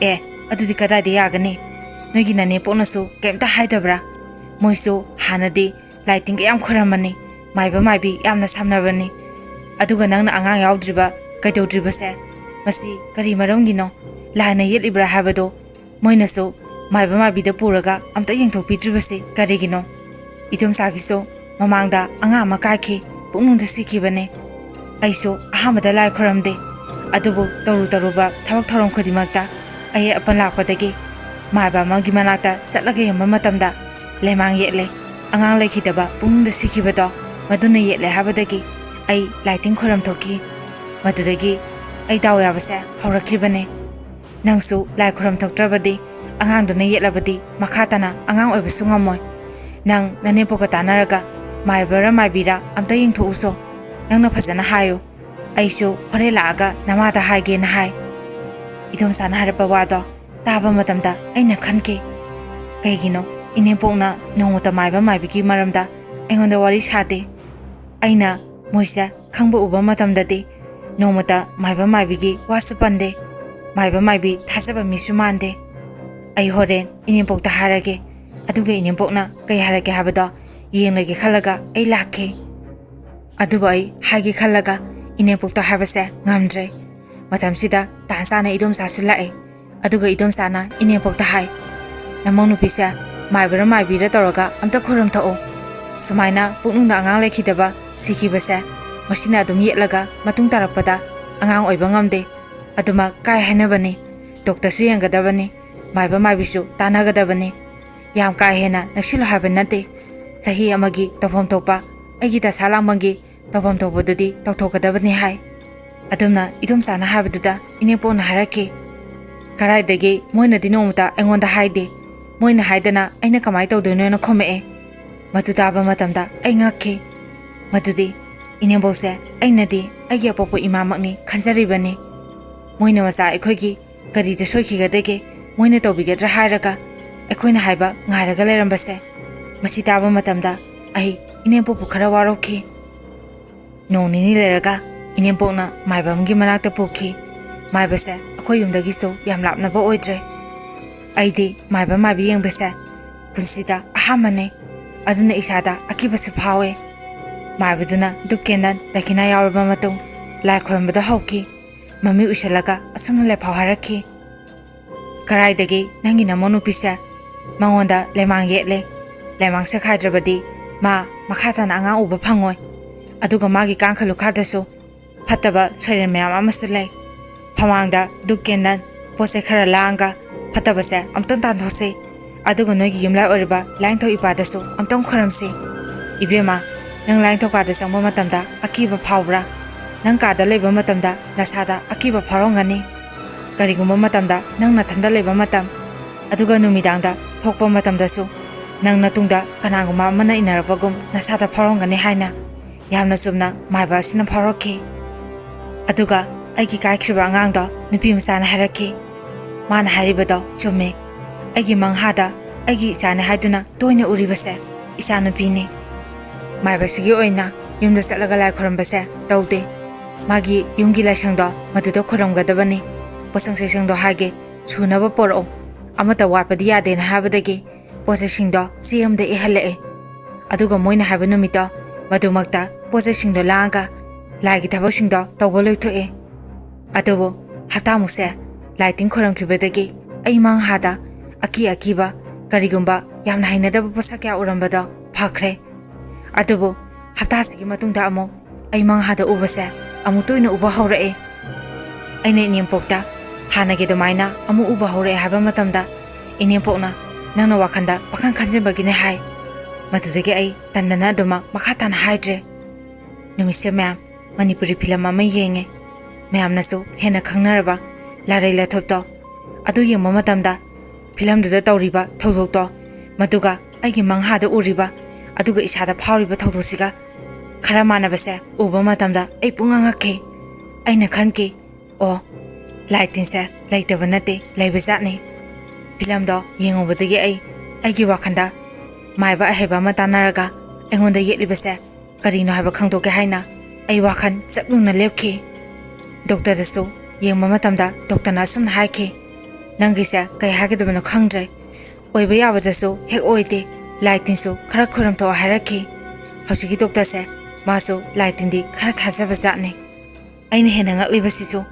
"ꯑꯦ, ꯑꯗꯨꯗꯤ ꯀꯗꯥꯏꯗ ꯌꯥꯒꯅꯤ? ꯅꯣꯏꯒꯤ ꯅꯅꯦ ꯄꯣꯛꯅꯁꯨ ꯀꯩꯝꯇ ꯍꯥꯏꯗꯕ꯭ꯔꯥ? ꯃꯣꯏꯁꯨ ꯍꯥꯟꯅꯗꯤ ꯂꯥꯏ ꯇꯤꯟꯒ ꯌꯥꯝ ꯈꯣꯏꯔꯝꯃꯅꯤ, ꯃꯥꯏꯕ ꯃꯥꯏꯕꯤ ꯌꯥꯝꯅ ꯁꯝꯅꯕꯅꯤ꯫ ꯑꯗꯨꯒ ꯅꯪꯅ ꯑꯉꯥꯡ ꯌꯥꯎꯗ꯭ꯔꯤꯕ, ꯀꯩꯗꯧꯗ꯭ꯔꯤꯕꯁꯦ, ꯃꯁꯤ ꯀꯔꯤ ꯃꯔꯝꯒꯤꯅꯣ? ꯂꯥꯏꯅ ꯌꯦꯠꯂꯤꯕ꯭ꯔꯥ ꯍꯥꯏꯕꯗꯣ ꯃꯣꯏꯅꯁꯨ ꯃꯥꯏꯕ ꯃꯥꯏꯕꯤꯗ ꯄꯨꯔꯒ ꯑꯝꯇ ꯌꯦꯡꯊꯣꯛꯄꯤꯗ꯭ꯔꯤꯕꯁꯤ ꯀꯔꯤꯒꯤꯅꯣ?" ꯏꯗꯣꯝꯆꯥꯒꯤꯁꯨ ꯃꯃꯥꯡꯗ ꯑꯉꯥꯡ ꯑꯃ ꯀꯥꯏꯈꯤ, ꯄꯨꯛꯅꯨꯡꯗ ꯁꯤꯈꯤꯕꯅꯦ꯫ ꯑꯩꯁꯨ ꯑꯍꯥꯟꯕꯗ ꯂꯥꯏ ꯈꯨꯔꯝꯗꯦ, ꯑꯗꯨꯕꯨ ꯇꯧꯔꯨ ꯇꯧꯔꯨꯕ ꯊꯕꯛ ꯊꯧꯔꯝ ꯈꯨꯗꯤꯡꯃꯛꯇ ꯑꯌꯦꯠ ꯑꯄꯟ ꯂꯥꯛꯄꯗꯒꯤ ꯃꯥꯏꯕ ꯑꯃꯒꯤ ꯃꯅꯥꯛꯇ ꯆꯠꯂꯒ ꯌꯦꯡꯕ ꯃꯇꯝꯗ ꯂꯩꯃꯥꯡ ꯌꯦꯠꯂꯦ꯫ ꯑꯉꯥꯡ ꯂꯩꯈꯤꯗꯕ ꯄꯨꯛꯅꯨꯡꯗ ꯁꯤꯈꯤꯕꯗꯣ ꯃꯗꯨꯅ ꯌꯦꯠꯂꯦ ꯍꯥꯏꯕꯗꯒꯤ ꯑꯩ ꯂꯥꯏꯇꯤꯟ ꯈꯣꯏꯔꯝ ꯊꯣꯛꯈꯤ꯫ ꯃꯗꯨꯗꯒꯤ ꯑꯩ ꯗꯥꯎ ꯌꯥꯕꯁꯦ ꯍꯧꯔꯛꯈꯤꯕꯅꯦ꯫ ꯅꯪꯁꯨ ꯂꯥꯏ ꯈꯣꯏꯔꯝ ꯊꯣꯛꯇ꯭ꯔꯕꯗꯤ, ꯑꯉꯥꯡꯗꯨꯅ ꯌꯦꯠꯂꯕꯗꯤ ꯃꯈꯥ ꯇꯥꯅ ꯑꯉꯥꯡ ꯑꯣꯏꯕꯁꯨ ꯉꯝꯃꯣꯏ꯫ ꯅꯪ ꯅꯅꯦꯝꯄꯣꯛꯀ ꯇꯥꯟꯅꯔꯒ ꯃꯥꯏꯕꯔ ꯃꯥꯏꯕꯤꯔ ꯑꯝꯇ ꯌꯦꯡꯊꯣꯛꯎꯁꯣ꯫ ꯅꯪꯅ ꯐꯖꯅ ꯍꯥꯏꯌꯨ꯫ ꯑꯩꯁꯨ ꯍꯣꯔꯦꯟ ꯂꯥꯛꯑꯒ ꯅꯃꯥꯗ ꯍꯥꯏꯒꯦꯅ ꯍꯥꯏ꯫ ꯏꯗꯣꯝꯆꯥꯅ ꯍꯥꯏꯔꯛꯄ ꯋꯥꯗꯣ ꯇꯥꯕ ꯃꯇꯝꯗ ꯑꯩꯅ ꯈꯟꯈꯤ, "ꯀꯩꯒꯤꯅꯣ ꯏꯅꯦꯝꯄꯣꯛꯅ ꯅꯣꯡꯃꯇ ꯃꯥꯏꯕ ꯃꯥꯏꯕꯤꯒꯤ ꯃꯔꯝꯗ ꯑꯩꯉꯣꯟꯗ ꯋꯥꯔꯤ ꯁꯥꯗꯦ? ꯑꯩꯅ ꯃꯣꯏꯁꯦ ꯈꯪꯕ ꯎꯕ ꯃꯇꯝꯗꯗꯤ ꯅꯣꯡꯃꯇ ꯃꯥꯏꯕ ꯃꯥꯏꯕꯤꯒꯤ ꯋꯥꯁꯨ ꯄꯟꯗꯦ꯫ ꯃꯥꯏꯕ ꯃꯥꯏꯕꯤ ꯊꯥꯖꯕ ꯃꯤꯁꯨ ꯃꯥꯟꯗꯦ꯫ ꯑꯩ ꯍꯣꯔꯦꯟ ꯏꯅꯦꯝꯄꯣꯛꯇ ꯍꯥꯏꯔꯒꯦ꯫ ꯑꯗꯨꯒ ꯏꯅꯦꯝꯄꯣꯛꯅ ꯀꯩ ꯍꯥꯏꯔꯛꯀꯦ ꯍꯥꯏꯕꯗꯣ ꯌꯦꯡꯂꯒꯦ ꯈꯜꯂꯒ ꯑꯩ ꯂꯥꯛꯈꯤ꯫ ꯑꯗꯨꯕꯨ ꯑꯩ ꯍꯥꯏꯒꯦ ꯈꯜꯂꯒ ꯏꯅꯦꯝꯄꯣꯛꯇ ꯍꯥꯏꯕꯁꯦ ꯉꯝꯗ꯭ꯔꯦ꯫ ꯃꯇꯝꯁꯤꯗ ꯇꯥꯟ ꯆꯥꯅ ꯏꯗꯣꯝꯆꯥꯁꯨ ꯂꯥꯛꯑꯦ꯫ ꯑꯗꯨꯒ ꯏꯗꯣꯝꯆꯥꯅ ꯏꯅꯦꯝꯄꯣꯛꯇ ꯍꯥꯏ, "ꯅꯃꯧ ꯅꯨꯄꯤꯁꯦ ꯃꯥꯏꯕꯔ ꯃꯥꯏꯕꯤꯔ ꯇꯧꯔꯒ ꯑꯝꯇ ꯈꯣꯏꯔꯝ ꯊꯣꯛꯑꯣ꯫ ꯁꯨꯃꯥꯏꯅ ꯄꯨꯛꯅꯨꯡꯗ ꯑꯉꯥꯡ ꯂꯩꯈꯤꯗꯕ, ꯁꯤꯈꯤꯕꯁꯦ ꯃꯁꯤꯅ ꯑꯗꯨꯝ ꯌꯦꯠꯂꯒ ꯃꯇꯨꯡ ꯇꯥꯔꯛꯄꯗ ꯑꯉꯥꯡ ꯑꯣꯏꯕ ꯉꯝꯗꯦ꯫ ꯑꯗꯨꯃꯛ ꯀꯥꯏ ꯍꯥꯏꯅꯕꯅꯤ꯫ ꯗꯣꯛꯇꯔꯁꯨ ꯌꯦꯡꯒꯗꯕꯅꯤ, ꯃꯥꯏꯕ ꯃꯥꯏꯕꯤꯁꯨ ꯇꯥꯟꯅꯒꯗꯕꯅꯤ꯫ ꯌꯥꯝ ꯀꯥ ꯍꯦꯟꯅ ꯅꯛꯁꯤꯜꯂꯨ ꯍꯥꯏꯕ ꯅꯠꯇꯦ꯫ ꯆꯍꯤ ꯑꯃꯒꯤ ꯇꯧꯐꯝ ꯊꯣꯛꯄ ꯑꯩꯒꯤ ꯗꯁꯥ ꯂꯥꯡꯕꯜꯒꯤ ꯇꯧꯐꯝ ꯊꯣꯛꯄꯗꯨꯗꯤ ꯇꯧꯊꯣꯛꯀꯗꯕꯅꯤ" ꯍꯥꯏ꯫ ꯑꯗꯨꯝꯅ ꯏꯗꯣꯝꯆꯥꯅ ꯍꯥꯏꯕꯗꯨꯗ ꯏꯅꯦꯝꯄꯣꯛꯅ ꯍꯥꯏꯔꯛꯈꯤ, "ꯀꯗꯥꯏꯗꯒꯤ, ꯃꯣꯏꯅꯗꯤ ꯅꯣꯡꯃꯇ ꯑꯩꯉꯣꯟꯗ ꯍꯥꯏꯗꯦ꯫ ꯃꯣꯏꯅ ꯍꯥꯏꯗꯅ ꯑꯩꯅ ꯀꯃꯥꯏꯅ ꯇꯧꯗꯣꯏꯅꯣꯅ" ꯈꯨꯝꯃꯛꯑꯦ꯫ ꯃꯗꯨ ꯇꯥꯕ ꯃꯇꯝꯗ ꯑꯩ ꯉꯛꯈꯤ꯫ ꯃꯗꯨꯗꯤ ꯏꯅꯦꯝꯕꯣꯛꯁꯦ ꯑꯩꯅꯗꯤ ꯑꯩꯒꯤ ꯑꯄꯣꯛꯄ ꯏꯃꯥꯃꯛꯅꯤ ꯈꯟꯖꯔꯤꯕꯅꯤ꯫ ꯃꯣꯏꯅ ꯃꯆꯥ ꯑꯩꯈꯣꯏꯒꯤ ꯀꯔꯤꯗ ꯁꯣꯏꯈꯤꯒꯗꯒꯦ? ꯃꯣꯏꯅ ꯇꯧꯕꯤꯒꯗ꯭ꯔꯥ ꯍꯥꯏꯔꯒ ꯑꯩꯈꯣꯏꯅ ꯍꯥꯏꯕ ꯉꯥꯏꯔꯒ ꯂꯩꯔꯝꯕꯁꯦ꯫ ꯃꯁꯤ ꯇꯥꯕ ꯃꯇꯝꯗ ꯑꯩ ꯏꯅꯦꯝꯄꯣꯛꯄꯨ ꯈꯔ ꯋꯥꯔꯧꯈꯤ꯫ ꯅꯣꯡ ꯅꯤꯅꯤ ꯂꯩꯔꯒ ꯏꯅꯦꯝꯄꯣꯛꯅ ꯃꯥꯏꯕꯝꯒꯤ ꯃꯅꯥꯛꯇ ꯄꯨꯈꯤ꯫ ꯃꯥꯏꯕꯁꯦ ꯑꯩꯈꯣꯏ ꯌꯨꯝꯗꯒꯤꯁꯨ ꯌꯥꯝ ꯂꯥꯞꯅꯕ ꯑꯣꯏꯗ꯭ꯔꯦ꯫ ꯑꯩꯗꯤ ꯃꯥꯏꯕ ꯃꯥꯏꯕꯤ ꯌꯦꯡꯕꯁꯦ ꯄꯨꯟꯁꯤꯗ ꯑꯍꯥꯟꯕꯅꯦ꯫ ꯑꯗꯨꯅ ꯏꯁꯥꯗ ꯑꯀꯤꯕꯁꯨ ꯐꯥꯎꯋꯦ꯫ ꯃꯥꯏꯕꯗꯨꯅ ꯙꯨꯞ ꯀꯦꯟꯗꯜ ꯗꯈꯤꯅꯥ ꯌꯥꯎꯔꯕ ꯃꯇꯨꯡ ꯂꯥꯏ ꯈꯨꯔꯨꯝꯕꯗ ꯍꯧꯈꯤ꯫ ꯃꯃꯤꯠ ꯎꯏꯁꯤꯜꯂꯒ ꯑꯁꯨꯝꯅ ꯂꯦꯞꯐꯥꯎ ꯍꯥꯏꯔꯛꯈꯤ, "ꯀꯔꯥꯏꯗꯒꯤ ꯅꯪꯒꯤ ꯅꯃꯧ ꯅꯨꯄꯤꯁꯦ? ꯃꯉꯣꯟꯗ ꯂꯩꯃꯥꯡ ꯌꯦꯠꯂꯦ꯫ ꯂꯩꯃꯥꯡ ꯁꯦꯈꯥꯏꯗ꯭ꯔꯕꯗꯤ ꯃꯥ ꯃꯈꯥ ꯇꯥꯅ ꯑꯉꯥꯡ ꯎꯕ ꯐꯪꯉꯣꯏ꯫ ꯑꯗꯨꯒ ꯃꯥꯒꯤ ꯀꯥꯡꯈ ꯂꯨꯈꯥꯗꯁꯨ ꯐꯠꯇꯕ ꯁꯩꯔꯦꯟ ꯃꯌꯥꯝ ꯑꯃꯁꯨ ꯂꯩ꯫ ꯐꯃꯥꯡꯗ ꯙꯨꯞ ꯀꯦꯟꯗꯜ, ꯄꯣꯠ ꯆꯩ ꯈꯔ ꯂꯥꯡꯒ ꯐꯠꯇꯕꯁꯦ ꯑꯝꯇꯪ ꯇꯥꯟꯊꯣꯛꯁꯤ꯫ ꯑꯗꯨꯒ ꯅꯣꯏꯒꯤ ꯌꯨꯝꯂꯥꯏ ꯑꯣꯏꯔꯤꯕ ꯂꯥꯏꯅꯤꯡꯊꯧ ꯏꯄꯥꯗꯁꯨ ꯑꯝꯇꯪ ꯈꯨꯔꯝꯁꯤ꯫ ꯏꯕꯦꯝꯃ, ꯅꯪ ꯂꯥꯏꯅꯤꯡꯊꯧ ꯀꯥꯗ ꯆꯪꯕ ꯃꯇꯝꯗ ꯑꯀꯤꯕ ꯐꯥꯎꯕ꯭ꯔꯥ? ꯅꯪ ꯀꯥꯗ ꯂꯩꯕ ꯃꯇꯝꯗ ꯅꯁꯥꯗ ꯑꯀꯤꯕ ꯐꯥꯎꯔꯝꯒꯅꯤ꯫ ꯀꯔꯤꯒꯨꯝꯕ ꯃꯇꯝꯗ ꯅꯪ ꯅꯊꯟꯗ ꯂꯩꯕ ꯃꯇꯝ, ꯑꯗꯨꯒ ꯅꯨꯃꯤꯗꯥꯡꯗ ꯊꯣꯛꯄ ꯃꯇꯝꯗꯁꯨ ꯅꯪ ꯅꯇꯨꯡꯗ ꯀꯅꯥꯒꯨꯝꯕ ꯑꯃꯅ ꯏꯟꯅꯔꯛꯄꯒꯨꯝ ꯅꯁꯥꯗ ꯐꯥꯎꯔꯝꯒꯅꯤ ꯍꯥꯏꯅ ꯌꯥꯝꯅ ꯆꯨꯝꯅ ꯃꯥꯏꯕ ꯑꯁꯤꯅ ꯐꯥꯎꯔꯛꯈꯤ꯫ ꯑꯗꯨꯒ ꯑꯩꯒꯤ ꯀꯥꯏꯈ꯭ꯔꯤꯕ ꯑꯉꯥꯡꯗꯣ ꯅꯨꯄꯤ ꯃꯆꯥꯅ ꯍꯥꯏꯔꯛꯈꯤ꯫ ꯃꯥꯅ ꯍꯥꯏꯔꯤꯕꯗꯣ ꯆꯨꯝꯃꯤ꯫ ꯑꯩꯒꯤ ꯃꯪꯍꯥꯗ ꯑꯩꯒꯤ ꯏꯆꯥꯅꯤ ꯍꯥꯏꯗꯨꯅ ꯇꯣꯏꯅ ꯎꯔꯤꯕꯁꯦ ꯏꯆꯥꯅꯨꯄꯤꯅꯤ꯫ ꯃꯥꯏꯕꯁꯤꯒꯤ ꯑꯣꯏꯅ ꯌꯨꯝꯗ ꯆꯠꯂꯒ ꯂꯥꯏ ꯈꯨꯔꯨꯝꯕꯁꯦ ꯇꯧꯗꯦ꯫ ꯃꯥꯒꯤ ꯌꯨꯝꯒꯤ ꯂꯥꯏꯁꯪꯗꯣ ꯃꯗꯨꯗ ꯈꯨꯔꯨꯝꯒꯗꯕꯅꯤ꯫ ꯄꯣꯠꯆꯪ ꯆꯩꯁꯪꯗꯣ ꯍꯥꯏꯒꯦ, ꯁꯨꯅꯕ ꯄꯣꯔꯛꯑꯣ, ꯑꯃꯠꯇ ꯋꯥꯠꯄꯗꯤ ꯌꯥꯗꯦꯅ ꯍꯥꯏꯕꯗꯒꯤ ꯄꯣꯠ ꯆꯩꯁꯤꯡꯗꯣ ꯆꯦ ꯑꯃꯗ ꯏꯍꯜꯂꯛꯑꯦ꯫ ꯑꯗꯨꯒ ꯃꯣꯏꯅ ꯍꯥꯏꯕ ꯅꯨꯃꯤꯠꯇꯣ ꯃꯗꯨꯃꯛꯇ ꯄꯣꯠ ꯆꯩꯁꯤꯡꯗꯣ ꯂꯥꯡꯉꯒ ꯂꯥꯏꯒꯤ ꯊꯕꯛꯁꯤꯡꯗꯣ ꯇꯧꯕ ꯂꯣꯏꯊꯣꯛꯑꯦ꯫ ꯑꯗꯨꯕꯨ ꯍꯞꯇꯥꯃꯨꯛꯁꯦ ꯂꯥꯏ ꯇꯤꯟ ꯈꯣꯏꯔꯝꯈꯤꯕꯗꯒꯤ ꯑꯩ ꯃꯪꯍꯥꯗ ꯑꯀꯤ ꯑꯀꯤꯕ, ꯀꯔꯤꯒꯨꯝꯕ ꯌꯥꯝꯅ ꯍꯩꯅꯗꯕ ꯄꯣꯠꯁꯛ ꯀꯌꯥ ꯎꯔꯝꯕꯗꯣ ꯐꯈ꯭ꯔꯦ꯫ ꯑꯗꯨꯕꯨ ꯍꯞꯇꯥꯁꯤꯒꯤ ꯃꯇꯨꯡꯗ ꯑꯃꯨꯛ ꯑꯩ ꯃꯪꯍꯥꯗ ꯎꯕꯁꯦ ꯑꯃꯨꯛ ꯇꯣꯏꯅ ꯎꯕ ꯍꯧꯔꯛꯑꯦ꯫ ꯑꯩꯅ ꯏꯅꯦꯝꯄꯣꯛꯇ ꯍꯥꯟꯅꯒꯤ ꯑꯗꯨꯃꯥꯏꯅ ꯑꯃꯨꯛ ꯎꯕ ꯍꯧꯔꯛꯑꯦ ꯍꯥꯏꯕ ꯃꯇꯝꯗ, ꯏꯅꯦꯝꯄꯣꯛꯅ "ꯅꯪꯅ ꯋꯥꯈꯜꯗ ꯄꯥꯈꯟ ꯈꯟꯖꯤꯟꯕꯒꯤꯅꯦ" ꯍꯥꯏ꯫ ꯃꯗꯨꯗꯒꯤ ꯑꯩ ꯇꯟꯗꯅ ꯑꯗꯨꯃꯛ ꯃꯈꯥ ꯇꯥꯅ ꯍꯥꯏꯗ꯭ꯔꯦ꯫ ꯅꯨꯃꯤꯠꯁꯦ ꯃꯌꯥꯝ ꯃꯅꯤꯄꯨꯔꯤ ꯐꯤꯂꯝ ꯑꯃ ꯌꯦꯡꯉꯦ꯫ ꯃꯌꯥꯝꯅꯁꯨ ꯍꯦꯟꯅ ꯈꯪꯅꯔꯕ ꯂꯥꯏꯔꯩ ꯂꯥꯏꯊꯣꯞꯇꯣ꯫ ꯑꯗꯨ ꯌꯦꯡꯕ ꯃꯇꯝꯗ ꯐꯤꯂꯝꯗꯨꯗ ꯇꯧꯔꯤꯕ ꯊꯧꯗꯣꯛꯇꯣ, ꯃꯗꯨꯒ ꯑꯩꯒꯤ ꯃꯪꯍꯥꯗ ꯎꯔꯤꯕ, ꯑꯗꯨꯒ ꯏꯁꯥꯗ ꯐꯥꯎꯔꯤꯕ ꯊꯧꯗꯣꯛꯁꯤꯒ ꯈꯔ ꯃꯥꯟꯅꯕꯁꯦ ꯎꯕ ꯃꯇꯝꯗ ꯑꯩ ꯄꯨꯡꯉꯛ ꯉꯛꯈꯤ꯫ ꯑꯩꯅ ꯈꯟꯈꯤ, "ꯑꯣ, ꯂꯥꯏ ꯇꯤꯟꯁꯦ ꯂꯩꯇꯕ ꯅꯠꯇꯦ, ꯂꯩꯕꯖꯥꯠꯅꯤ"꯫ ꯐꯤꯂꯝꯗꯣ ꯌꯦꯡꯉꯨꯕꯗꯒꯤ ꯑꯩ ꯑꯩꯒꯤ ꯋꯥꯈꯜꯗ ꯃꯥꯏꯕ ꯑꯍꯩꯕ ꯑꯃ ꯇꯥꯟꯅꯔꯒ ꯑꯩꯉꯣꯟꯗ ꯌꯦꯠꯂꯤꯕꯁꯦ ꯀꯔꯤꯅꯣ ꯍꯥꯏꯕ ꯈꯪꯗꯣꯛꯀꯦ ꯍꯥꯏꯅ ꯑꯩ ꯋꯥꯈꯜ ꯆꯞ ꯌꯨꯡꯅ ꯂꯦꯞꯈꯤ꯫ ꯗꯣꯛꯇꯔꯗꯁꯨ ꯌꯦꯡꯕ ꯃꯇꯝꯗ ꯗꯣꯛꯇꯔꯅ ꯑꯁꯨꯝꯅ ꯍꯥꯏꯈꯤ, "ꯅꯪꯒꯤꯁꯦ ꯀꯩ ꯍꯥꯏꯒꯗꯕꯅꯣ ꯈꯪꯗ꯭ꯔꯦ꯫ ꯑꯣꯏꯕ ꯌꯥꯕꯗꯁꯨ ꯍꯦꯛ ꯑꯣꯏꯗꯦ, ꯂꯥꯏ ꯇꯤꯟꯁꯨ ꯈꯔ ꯈꯣꯏꯔꯝꯊꯣꯛꯑꯣ" ꯍꯥꯏꯔꯛꯈꯤ꯫ ꯍꯧꯖꯤꯛꯀꯤ ꯗꯣꯛꯇꯔꯁꯦ ꯃꯥꯁꯨ ꯂꯥꯏ ꯇꯤꯟꯗꯤ ꯈꯔ ꯊꯥꯖꯕ ꯖꯥꯠꯅꯤ꯫ ꯑꯩꯅ ꯍꯦꯟꯅ ꯉꯛꯂꯤꯕꯁꯤꯁꯨ,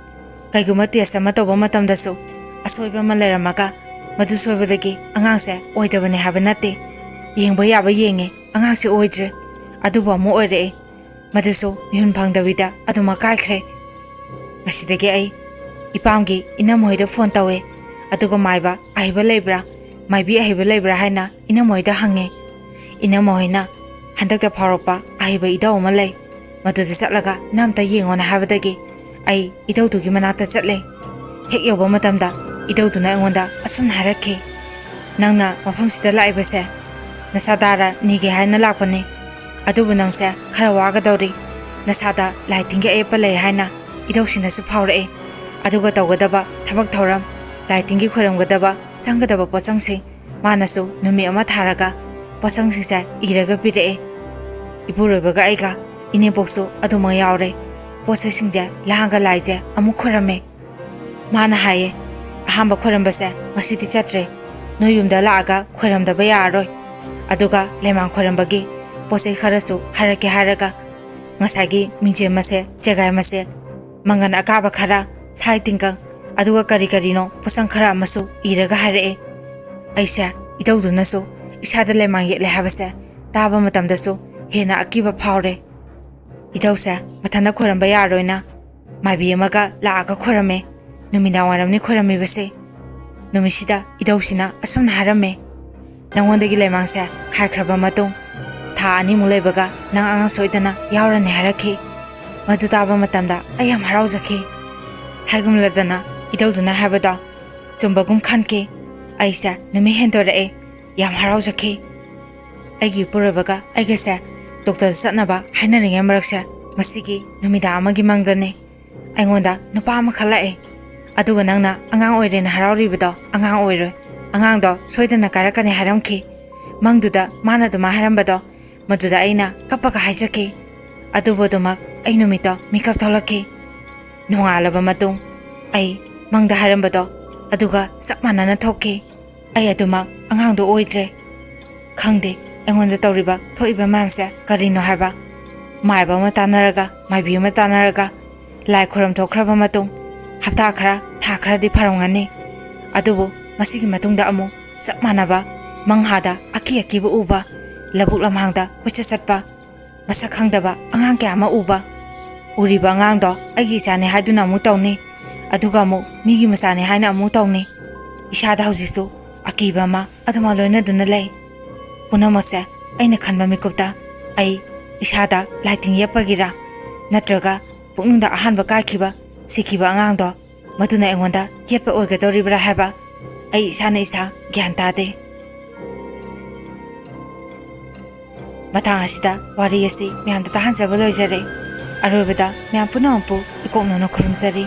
ꯀꯩꯒꯨꯝꯕ ꯇꯦꯁ ꯑꯃ ꯇꯧꯕ ꯃꯇꯝꯗꯁꯨ ꯑꯁꯣꯏꯕ ꯑꯃ ꯂꯩꯔꯝꯃꯒ ꯃꯗꯨ ꯁꯣꯏꯕꯗꯒꯤ ꯑꯉꯥꯡꯁꯦ ꯑꯣꯏꯗꯕꯅꯦ ꯍꯥꯏꯕ ꯅꯠꯇꯦ꯫ ꯌꯦꯡꯕ ꯌꯥꯕ ꯌꯦꯡꯉꯦ, ꯑꯉꯥꯡꯁꯦ ꯑꯣꯏꯗ꯭ꯔꯦ꯫ ꯑꯗꯨꯕꯨ ꯑꯃꯨꯛ ꯑꯣꯏꯔꯛꯑꯦ꯫ ꯃꯗꯨꯁꯨ ꯃꯤꯍꯨꯟ ꯐꯪꯗꯕꯤꯗ ꯑꯗꯨꯃꯛ ꯀꯥꯏꯈ꯭ꯔꯦ꯫ ꯃꯁꯤꯗꯒꯤ ꯑꯩ ꯏꯄꯥꯝꯒꯤ ꯏꯅꯝꯃ ꯍꯣꯏꯗ ꯐꯣꯟ ꯇꯧꯋꯦ꯫ ꯑꯗꯨꯒ ꯃꯥꯏꯕ ꯑꯍꯩꯕ ꯂꯩꯕ꯭ꯔꯥ, ꯃꯥꯏꯕꯤ ꯑꯍꯩꯕ ꯂꯩꯕ꯭ꯔꯥ ꯍꯥꯏꯅ ꯏꯅꯝꯃ ꯍꯣꯏꯗ ꯍꯪꯉꯦ꯫ ꯏꯅꯝꯃ ꯍꯣꯏꯅ ꯍꯟꯗꯛꯇ ꯐꯥꯎꯔꯛꯄ ꯑꯍꯩꯕ ꯏꯙꯧ ꯑꯃ ꯂꯩ, ꯃꯗꯨꯗ ꯆꯠꯂꯒ ꯅꯪ ꯑꯝꯇ ꯌꯦꯡꯉꯣꯅ ꯍꯥꯏꯕꯗꯒꯤ ꯑꯩ ꯏꯙꯧꯗꯨꯒꯤ ꯃꯅꯥꯛꯇ ꯆꯠꯂꯦ꯫ ꯍꯦꯛ ꯌꯧꯕ ꯃꯇꯝꯗ ꯏꯙꯧꯗꯨꯅ ꯑꯩꯉꯣꯟꯗ ꯑꯁꯨꯝꯅ ꯍꯥꯏꯔꯛꯈꯤ, "ꯅꯪꯅ ꯃꯐꯝꯁꯤꯗ ꯂꯥꯛꯏꯕꯁꯦ ꯅꯁꯥ ꯗꯥꯔ ꯅꯤꯒꯦ ꯍꯥꯏꯅ ꯂꯥꯛꯄꯅꯤ꯫ ꯑꯗꯨꯕꯨ ꯅꯪꯁꯦ ꯈꯔ ꯋꯥꯒꯗꯧꯔꯤ꯫ ꯅꯁꯥꯗ ꯂꯥꯏ ꯇꯤꯟꯒꯤ ꯑꯌꯦꯛꯄ ꯂꯩ ꯍꯥꯏꯅ ꯏꯙꯧꯁꯤꯅꯁꯨ ꯐꯥꯎꯔꯛꯏ꯫ ꯑꯗꯨꯒ ꯇꯧꯒꯗꯕ ꯊꯕꯛ ꯊꯧꯔꯝ, ꯂꯥꯏ ꯇꯤꯟꯒꯤ ꯈꯣꯏꯔꯝꯒꯗꯕ, ꯆꯪꯒꯗꯕ ꯄꯣꯠꯆꯪꯁꯤꯡ ꯃꯥꯅꯁꯨ ꯅꯨꯃꯤꯠ ꯑꯃ ꯊꯥꯔꯒ ꯄꯣꯠꯆꯪꯁꯤꯡꯁꯦ ꯏꯔꯒ ꯄꯤꯔꯛꯑꯦ꯫ ꯏꯄꯨꯔꯣꯏꯕꯒ ꯑꯩꯒ, ꯏꯅꯦꯝꯄꯣꯛꯁꯨ ꯑꯗꯨꯃꯛ ꯌꯥꯎꯔꯦ꯫ ꯄꯣꯠ ꯆꯩꯁꯤꯡꯁꯦ ꯂꯥꯡꯒ ꯂꯥꯏꯁꯦ ꯑꯃꯨꯛ ꯈꯣꯏꯔꯝꯃꯦ꯫ ꯃꯥꯅ ꯍꯥꯏꯌꯦ, "ꯑꯍꯥꯟꯕ ꯈꯣꯏꯔꯝꯕꯁꯦ ꯉꯁꯤꯗꯤ ꯆꯠꯇ꯭ꯔꯦ꯫ ꯅꯣꯏ ꯌꯨꯝꯗ ꯂꯥꯛꯑꯒ ꯈꯣꯏꯔꯝꯗꯕ ꯌꯥꯔꯔꯣꯏ꯫ ꯑꯗꯨꯒ ꯂꯩꯃꯥꯡ ꯈꯣꯏꯔꯝꯕꯒꯤ ꯄꯣꯠ ꯆꯩ ꯈꯔꯁꯨ ꯍꯥꯏꯔꯛꯀꯦ" ꯍꯥꯏꯔꯒ ꯉꯁꯥꯏꯒꯤ ꯃꯤꯡꯖꯦꯜ ꯃꯁꯦ, ꯆꯦꯒꯥꯏ ꯃꯁꯦ, ꯃꯪꯒꯟ ꯑꯀꯥꯕ ꯈꯔ, ꯁꯥꯏ ꯇꯤꯡꯀꯪ, ꯑꯗꯨꯒ ꯀꯔꯤ ꯀꯔꯤꯅꯣ ꯄꯣꯠꯆꯪ ꯈꯔ ꯑꯃꯁꯨ ꯏꯔꯒ ꯍꯥꯏꯔꯛꯑꯦ꯫ ꯑꯩꯁꯦ ꯏꯙꯧꯗꯨꯅꯁꯨ ꯏꯁꯥꯗ ꯂꯩꯃꯥꯡ ꯌꯦꯛꯂꯦ ꯍꯥꯏꯕꯁꯦ ꯇꯥꯕ ꯃꯇꯝꯗꯁꯨ ꯍꯦꯟꯅ ꯑꯀꯤꯕ ꯐꯥꯎꯔꯦ꯫ ꯏꯙꯧꯁꯦ ꯃꯊꯟꯇ ꯈꯣꯏꯔꯝꯕ ꯌꯥꯔꯣꯏꯅ ꯃꯥꯏꯕꯤ ꯑꯃꯒ ꯂꯥꯛꯑꯒ ꯈꯣꯏꯔꯝꯃꯦ꯫ ꯅꯨꯃꯤꯗꯥꯡ ꯋꯥꯏꯔꯝꯅꯤ ꯈꯣꯏꯔꯝꯃꯤꯕꯁꯦ꯫ ꯅꯨꯃꯤꯠꯁꯤꯗ ꯏꯙꯧꯁꯤꯅ ꯑꯁꯨꯝꯅ ꯍꯥꯏꯔꯝꯃꯦ, "ꯅꯉꯣꯟꯗꯒꯤ ꯂꯩꯃꯥꯡꯁꯦ ꯈꯥꯏꯈ꯭ꯔꯕ ꯃꯇꯨꯡ ꯊꯥ ꯑꯅꯤꯃꯨꯛ ꯂꯩꯕꯒ ꯅꯪ ꯑꯉꯥꯡ ꯁꯣꯏꯗꯅ ꯌꯥꯎꯔꯅꯤ" ꯍꯥꯏꯔꯛꯈꯤ꯫ ꯃꯗꯨ ꯇꯥꯕ ꯃꯇꯝꯗ ꯑꯩ ꯌꯥꯝ ꯍꯔꯥꯎꯖꯈꯤ꯫ ꯍꯥꯏꯒꯨꯝꯂꯗꯅ ꯏꯙꯧꯗꯨꯅ ꯍꯥꯏꯕꯗꯣ ꯆꯨꯝꯕꯒꯨꯝ ꯈꯟꯈꯤ꯫ ꯑꯩꯁꯦ ꯅꯨꯃꯤꯠ ꯍꯦꯟꯗꯣꯔꯛꯑꯦ꯫ ꯌꯥꯝ ꯍꯔꯥꯎꯖꯈꯤ꯫ ꯑꯩꯒꯤ ꯏꯄꯨꯔꯣꯏꯕꯒ ꯑꯩꯒꯁꯦ ꯗꯣꯛꯇꯔꯗ ꯆꯠꯅꯕ ꯍꯥꯏꯅꯔꯤꯉꯩ ꯃꯔꯛꯁꯦ ꯃꯁꯤꯒꯤ ꯅꯨꯃꯤꯗꯥꯡ ꯑꯃꯒꯤ ꯃꯪꯗꯅꯤ꯫ ꯑꯩꯉꯣꯟꯗ ꯅꯨꯄꯥ ꯑꯃ ꯈꯜꯂꯛꯑꯦ꯫ ꯑꯗꯨꯒ ꯅꯪꯅ ꯑꯉꯥꯡ ꯑꯣꯏꯔꯦꯅ ꯍꯔꯥꯎꯔꯤꯕꯗꯣ ꯑꯉꯥꯡ ꯑꯣꯏꯔꯣꯏ꯫ ꯑꯉꯥꯡꯗꯣ ꯁꯣꯏꯗꯅ ꯀꯥꯏꯔꯛꯀꯅꯤ ꯍꯥꯏꯔꯝꯈꯤ꯫ ꯃꯪꯗꯨꯗ ꯃꯥꯅ ꯑꯗꯨꯃꯥꯏ ꯍꯥꯏꯔꯝꯕꯗꯣ, ꯃꯗꯨꯗ ꯑꯩꯅ ꯀꯞꯄꯒ ꯍꯥꯏꯖꯈꯤ꯫ ꯑꯗꯨꯕꯨ ꯑꯗꯨꯃꯛ ꯑꯩ ꯅꯨꯃꯤꯠꯇꯣ ꯃꯤꯀꯞ ꯊꯣꯛꯂꯛꯈꯤ꯫ ꯅꯣꯡꯉꯥꯜꯂꯕ ꯃꯇꯨꯡ ꯑꯩ ꯃꯪꯗ ꯍꯥꯏꯔꯝꯕꯗꯣ ꯑꯗꯨꯒ ꯆꯞ ꯃꯥꯟꯅꯅ ꯊꯣꯛꯈꯤ꯫ ꯑꯩ ꯑꯗꯨꯃꯛ ꯑꯉꯥꯡꯗꯣ ꯑꯣꯏꯗ꯭ꯔꯦ꯫ ꯈꯪꯗꯦ, ꯑꯩꯉꯣꯟꯗ ꯇꯧꯔꯤꯕ ꯊꯣꯛꯏꯕ ꯃꯌꯥꯝꯁꯦ ꯀꯔꯤꯅꯣ ꯍꯥꯏꯕ꯫ ꯃꯥꯏꯕ ꯑꯃ ꯇꯥꯟꯅꯔꯒ, ꯃꯥꯏꯕꯤ ꯑꯃ ꯇꯥꯟꯅꯔꯒ, ꯂꯥꯏ ꯈꯨꯔꯝ ꯊꯣꯛꯈ꯭ꯔꯕ ꯃꯇꯨꯡ ꯍꯞꯇꯥ ꯈꯔ, ꯊꯥ ꯈꯔꯗꯤ ꯐꯔꯝꯒꯅꯤ꯫ ꯑꯗꯨꯕꯨ ꯃꯁꯤꯒꯤ ꯃꯇꯨꯡꯗ ꯑꯃꯨꯛ ꯆꯞ ꯃꯥꯟꯅꯕ ꯃꯪꯍꯥꯗ ꯑꯀꯤ ꯑꯀꯤꯕ ꯎꯕ, ꯂꯧꯕꯨꯛ ꯂꯝꯍꯥꯡꯗ ꯀꯣꯏꯆꯠ ꯆꯠꯄ, ꯃꯁꯛ ꯈꯪꯗꯕ ꯑꯉꯥꯡ ꯀꯌꯥ ꯑꯃ ꯎꯕ꯫ ꯎꯔꯤꯕ ꯑꯉꯥꯡꯗꯣ ꯑꯩꯒꯤ ꯏꯆꯥꯅꯤ ꯍꯥꯏꯗꯨꯅ ꯑꯃꯨꯛ ꯇꯧꯅꯤ, ꯑꯗꯨꯒ ꯑꯃꯨꯛ ꯃꯤꯒꯤ ꯃꯆꯥꯅꯤ ꯍꯥꯏꯅ ꯑꯃꯨꯛ ꯇꯧꯅꯤ꯫ ꯏꯁꯥꯗ ꯍꯧꯖꯤꯛꯁꯨ ꯑꯀꯤꯕ ꯑꯃ ꯑꯗꯨꯃꯛ ꯂꯣꯏꯅꯗꯨꯅ ꯂꯩ꯫ ꯄꯨꯝꯅꯃꯛꯁꯦ ꯑꯩꯅ ꯈꯟꯕ ꯃꯤꯀꯨꯞꯇ ꯑꯩ ꯏꯁꯥꯗ ꯂꯥꯏꯇꯤꯟ ꯌꯦꯞꯄꯒꯤꯔꯥ, ꯅꯠꯇ꯭ꯔꯒ ꯄꯨꯛꯅꯤꯡꯗ ꯑꯍꯥꯟꯕ ꯀꯥꯏꯈꯤꯕ, ꯁꯤꯈꯤꯕ ꯑꯉꯥꯡꯗꯣ, ꯃꯗꯨꯅ ꯑꯩꯉꯣꯟꯗ ꯌꯦꯠꯄ ꯑꯣꯏꯒꯗꯧꯔꯤꯕ꯭ꯔꯥ ꯍꯥꯏꯕ ꯑꯩ ꯏꯁꯥꯅ ꯏꯁꯥ ꯒ꯭ꯌꯥꯟ ꯇꯥꯗꯦ꯫ ꯃꯇꯥꯡ ꯑꯁꯤꯗ ꯋꯥꯔꯤ ꯑꯁꯤ ꯃꯌꯥꯝꯗ ꯇꯥꯍꯟꯖꯕ ꯂꯣꯏꯖꯔꯦ꯫ ꯑꯔꯣꯏꯕꯗ ꯃꯌꯥꯝ ꯄꯨꯝꯅꯃꯛꯄꯨ ꯏꯀꯣꯛꯅꯅ ꯈꯨꯔꯨꯝꯖꯔꯤ꯫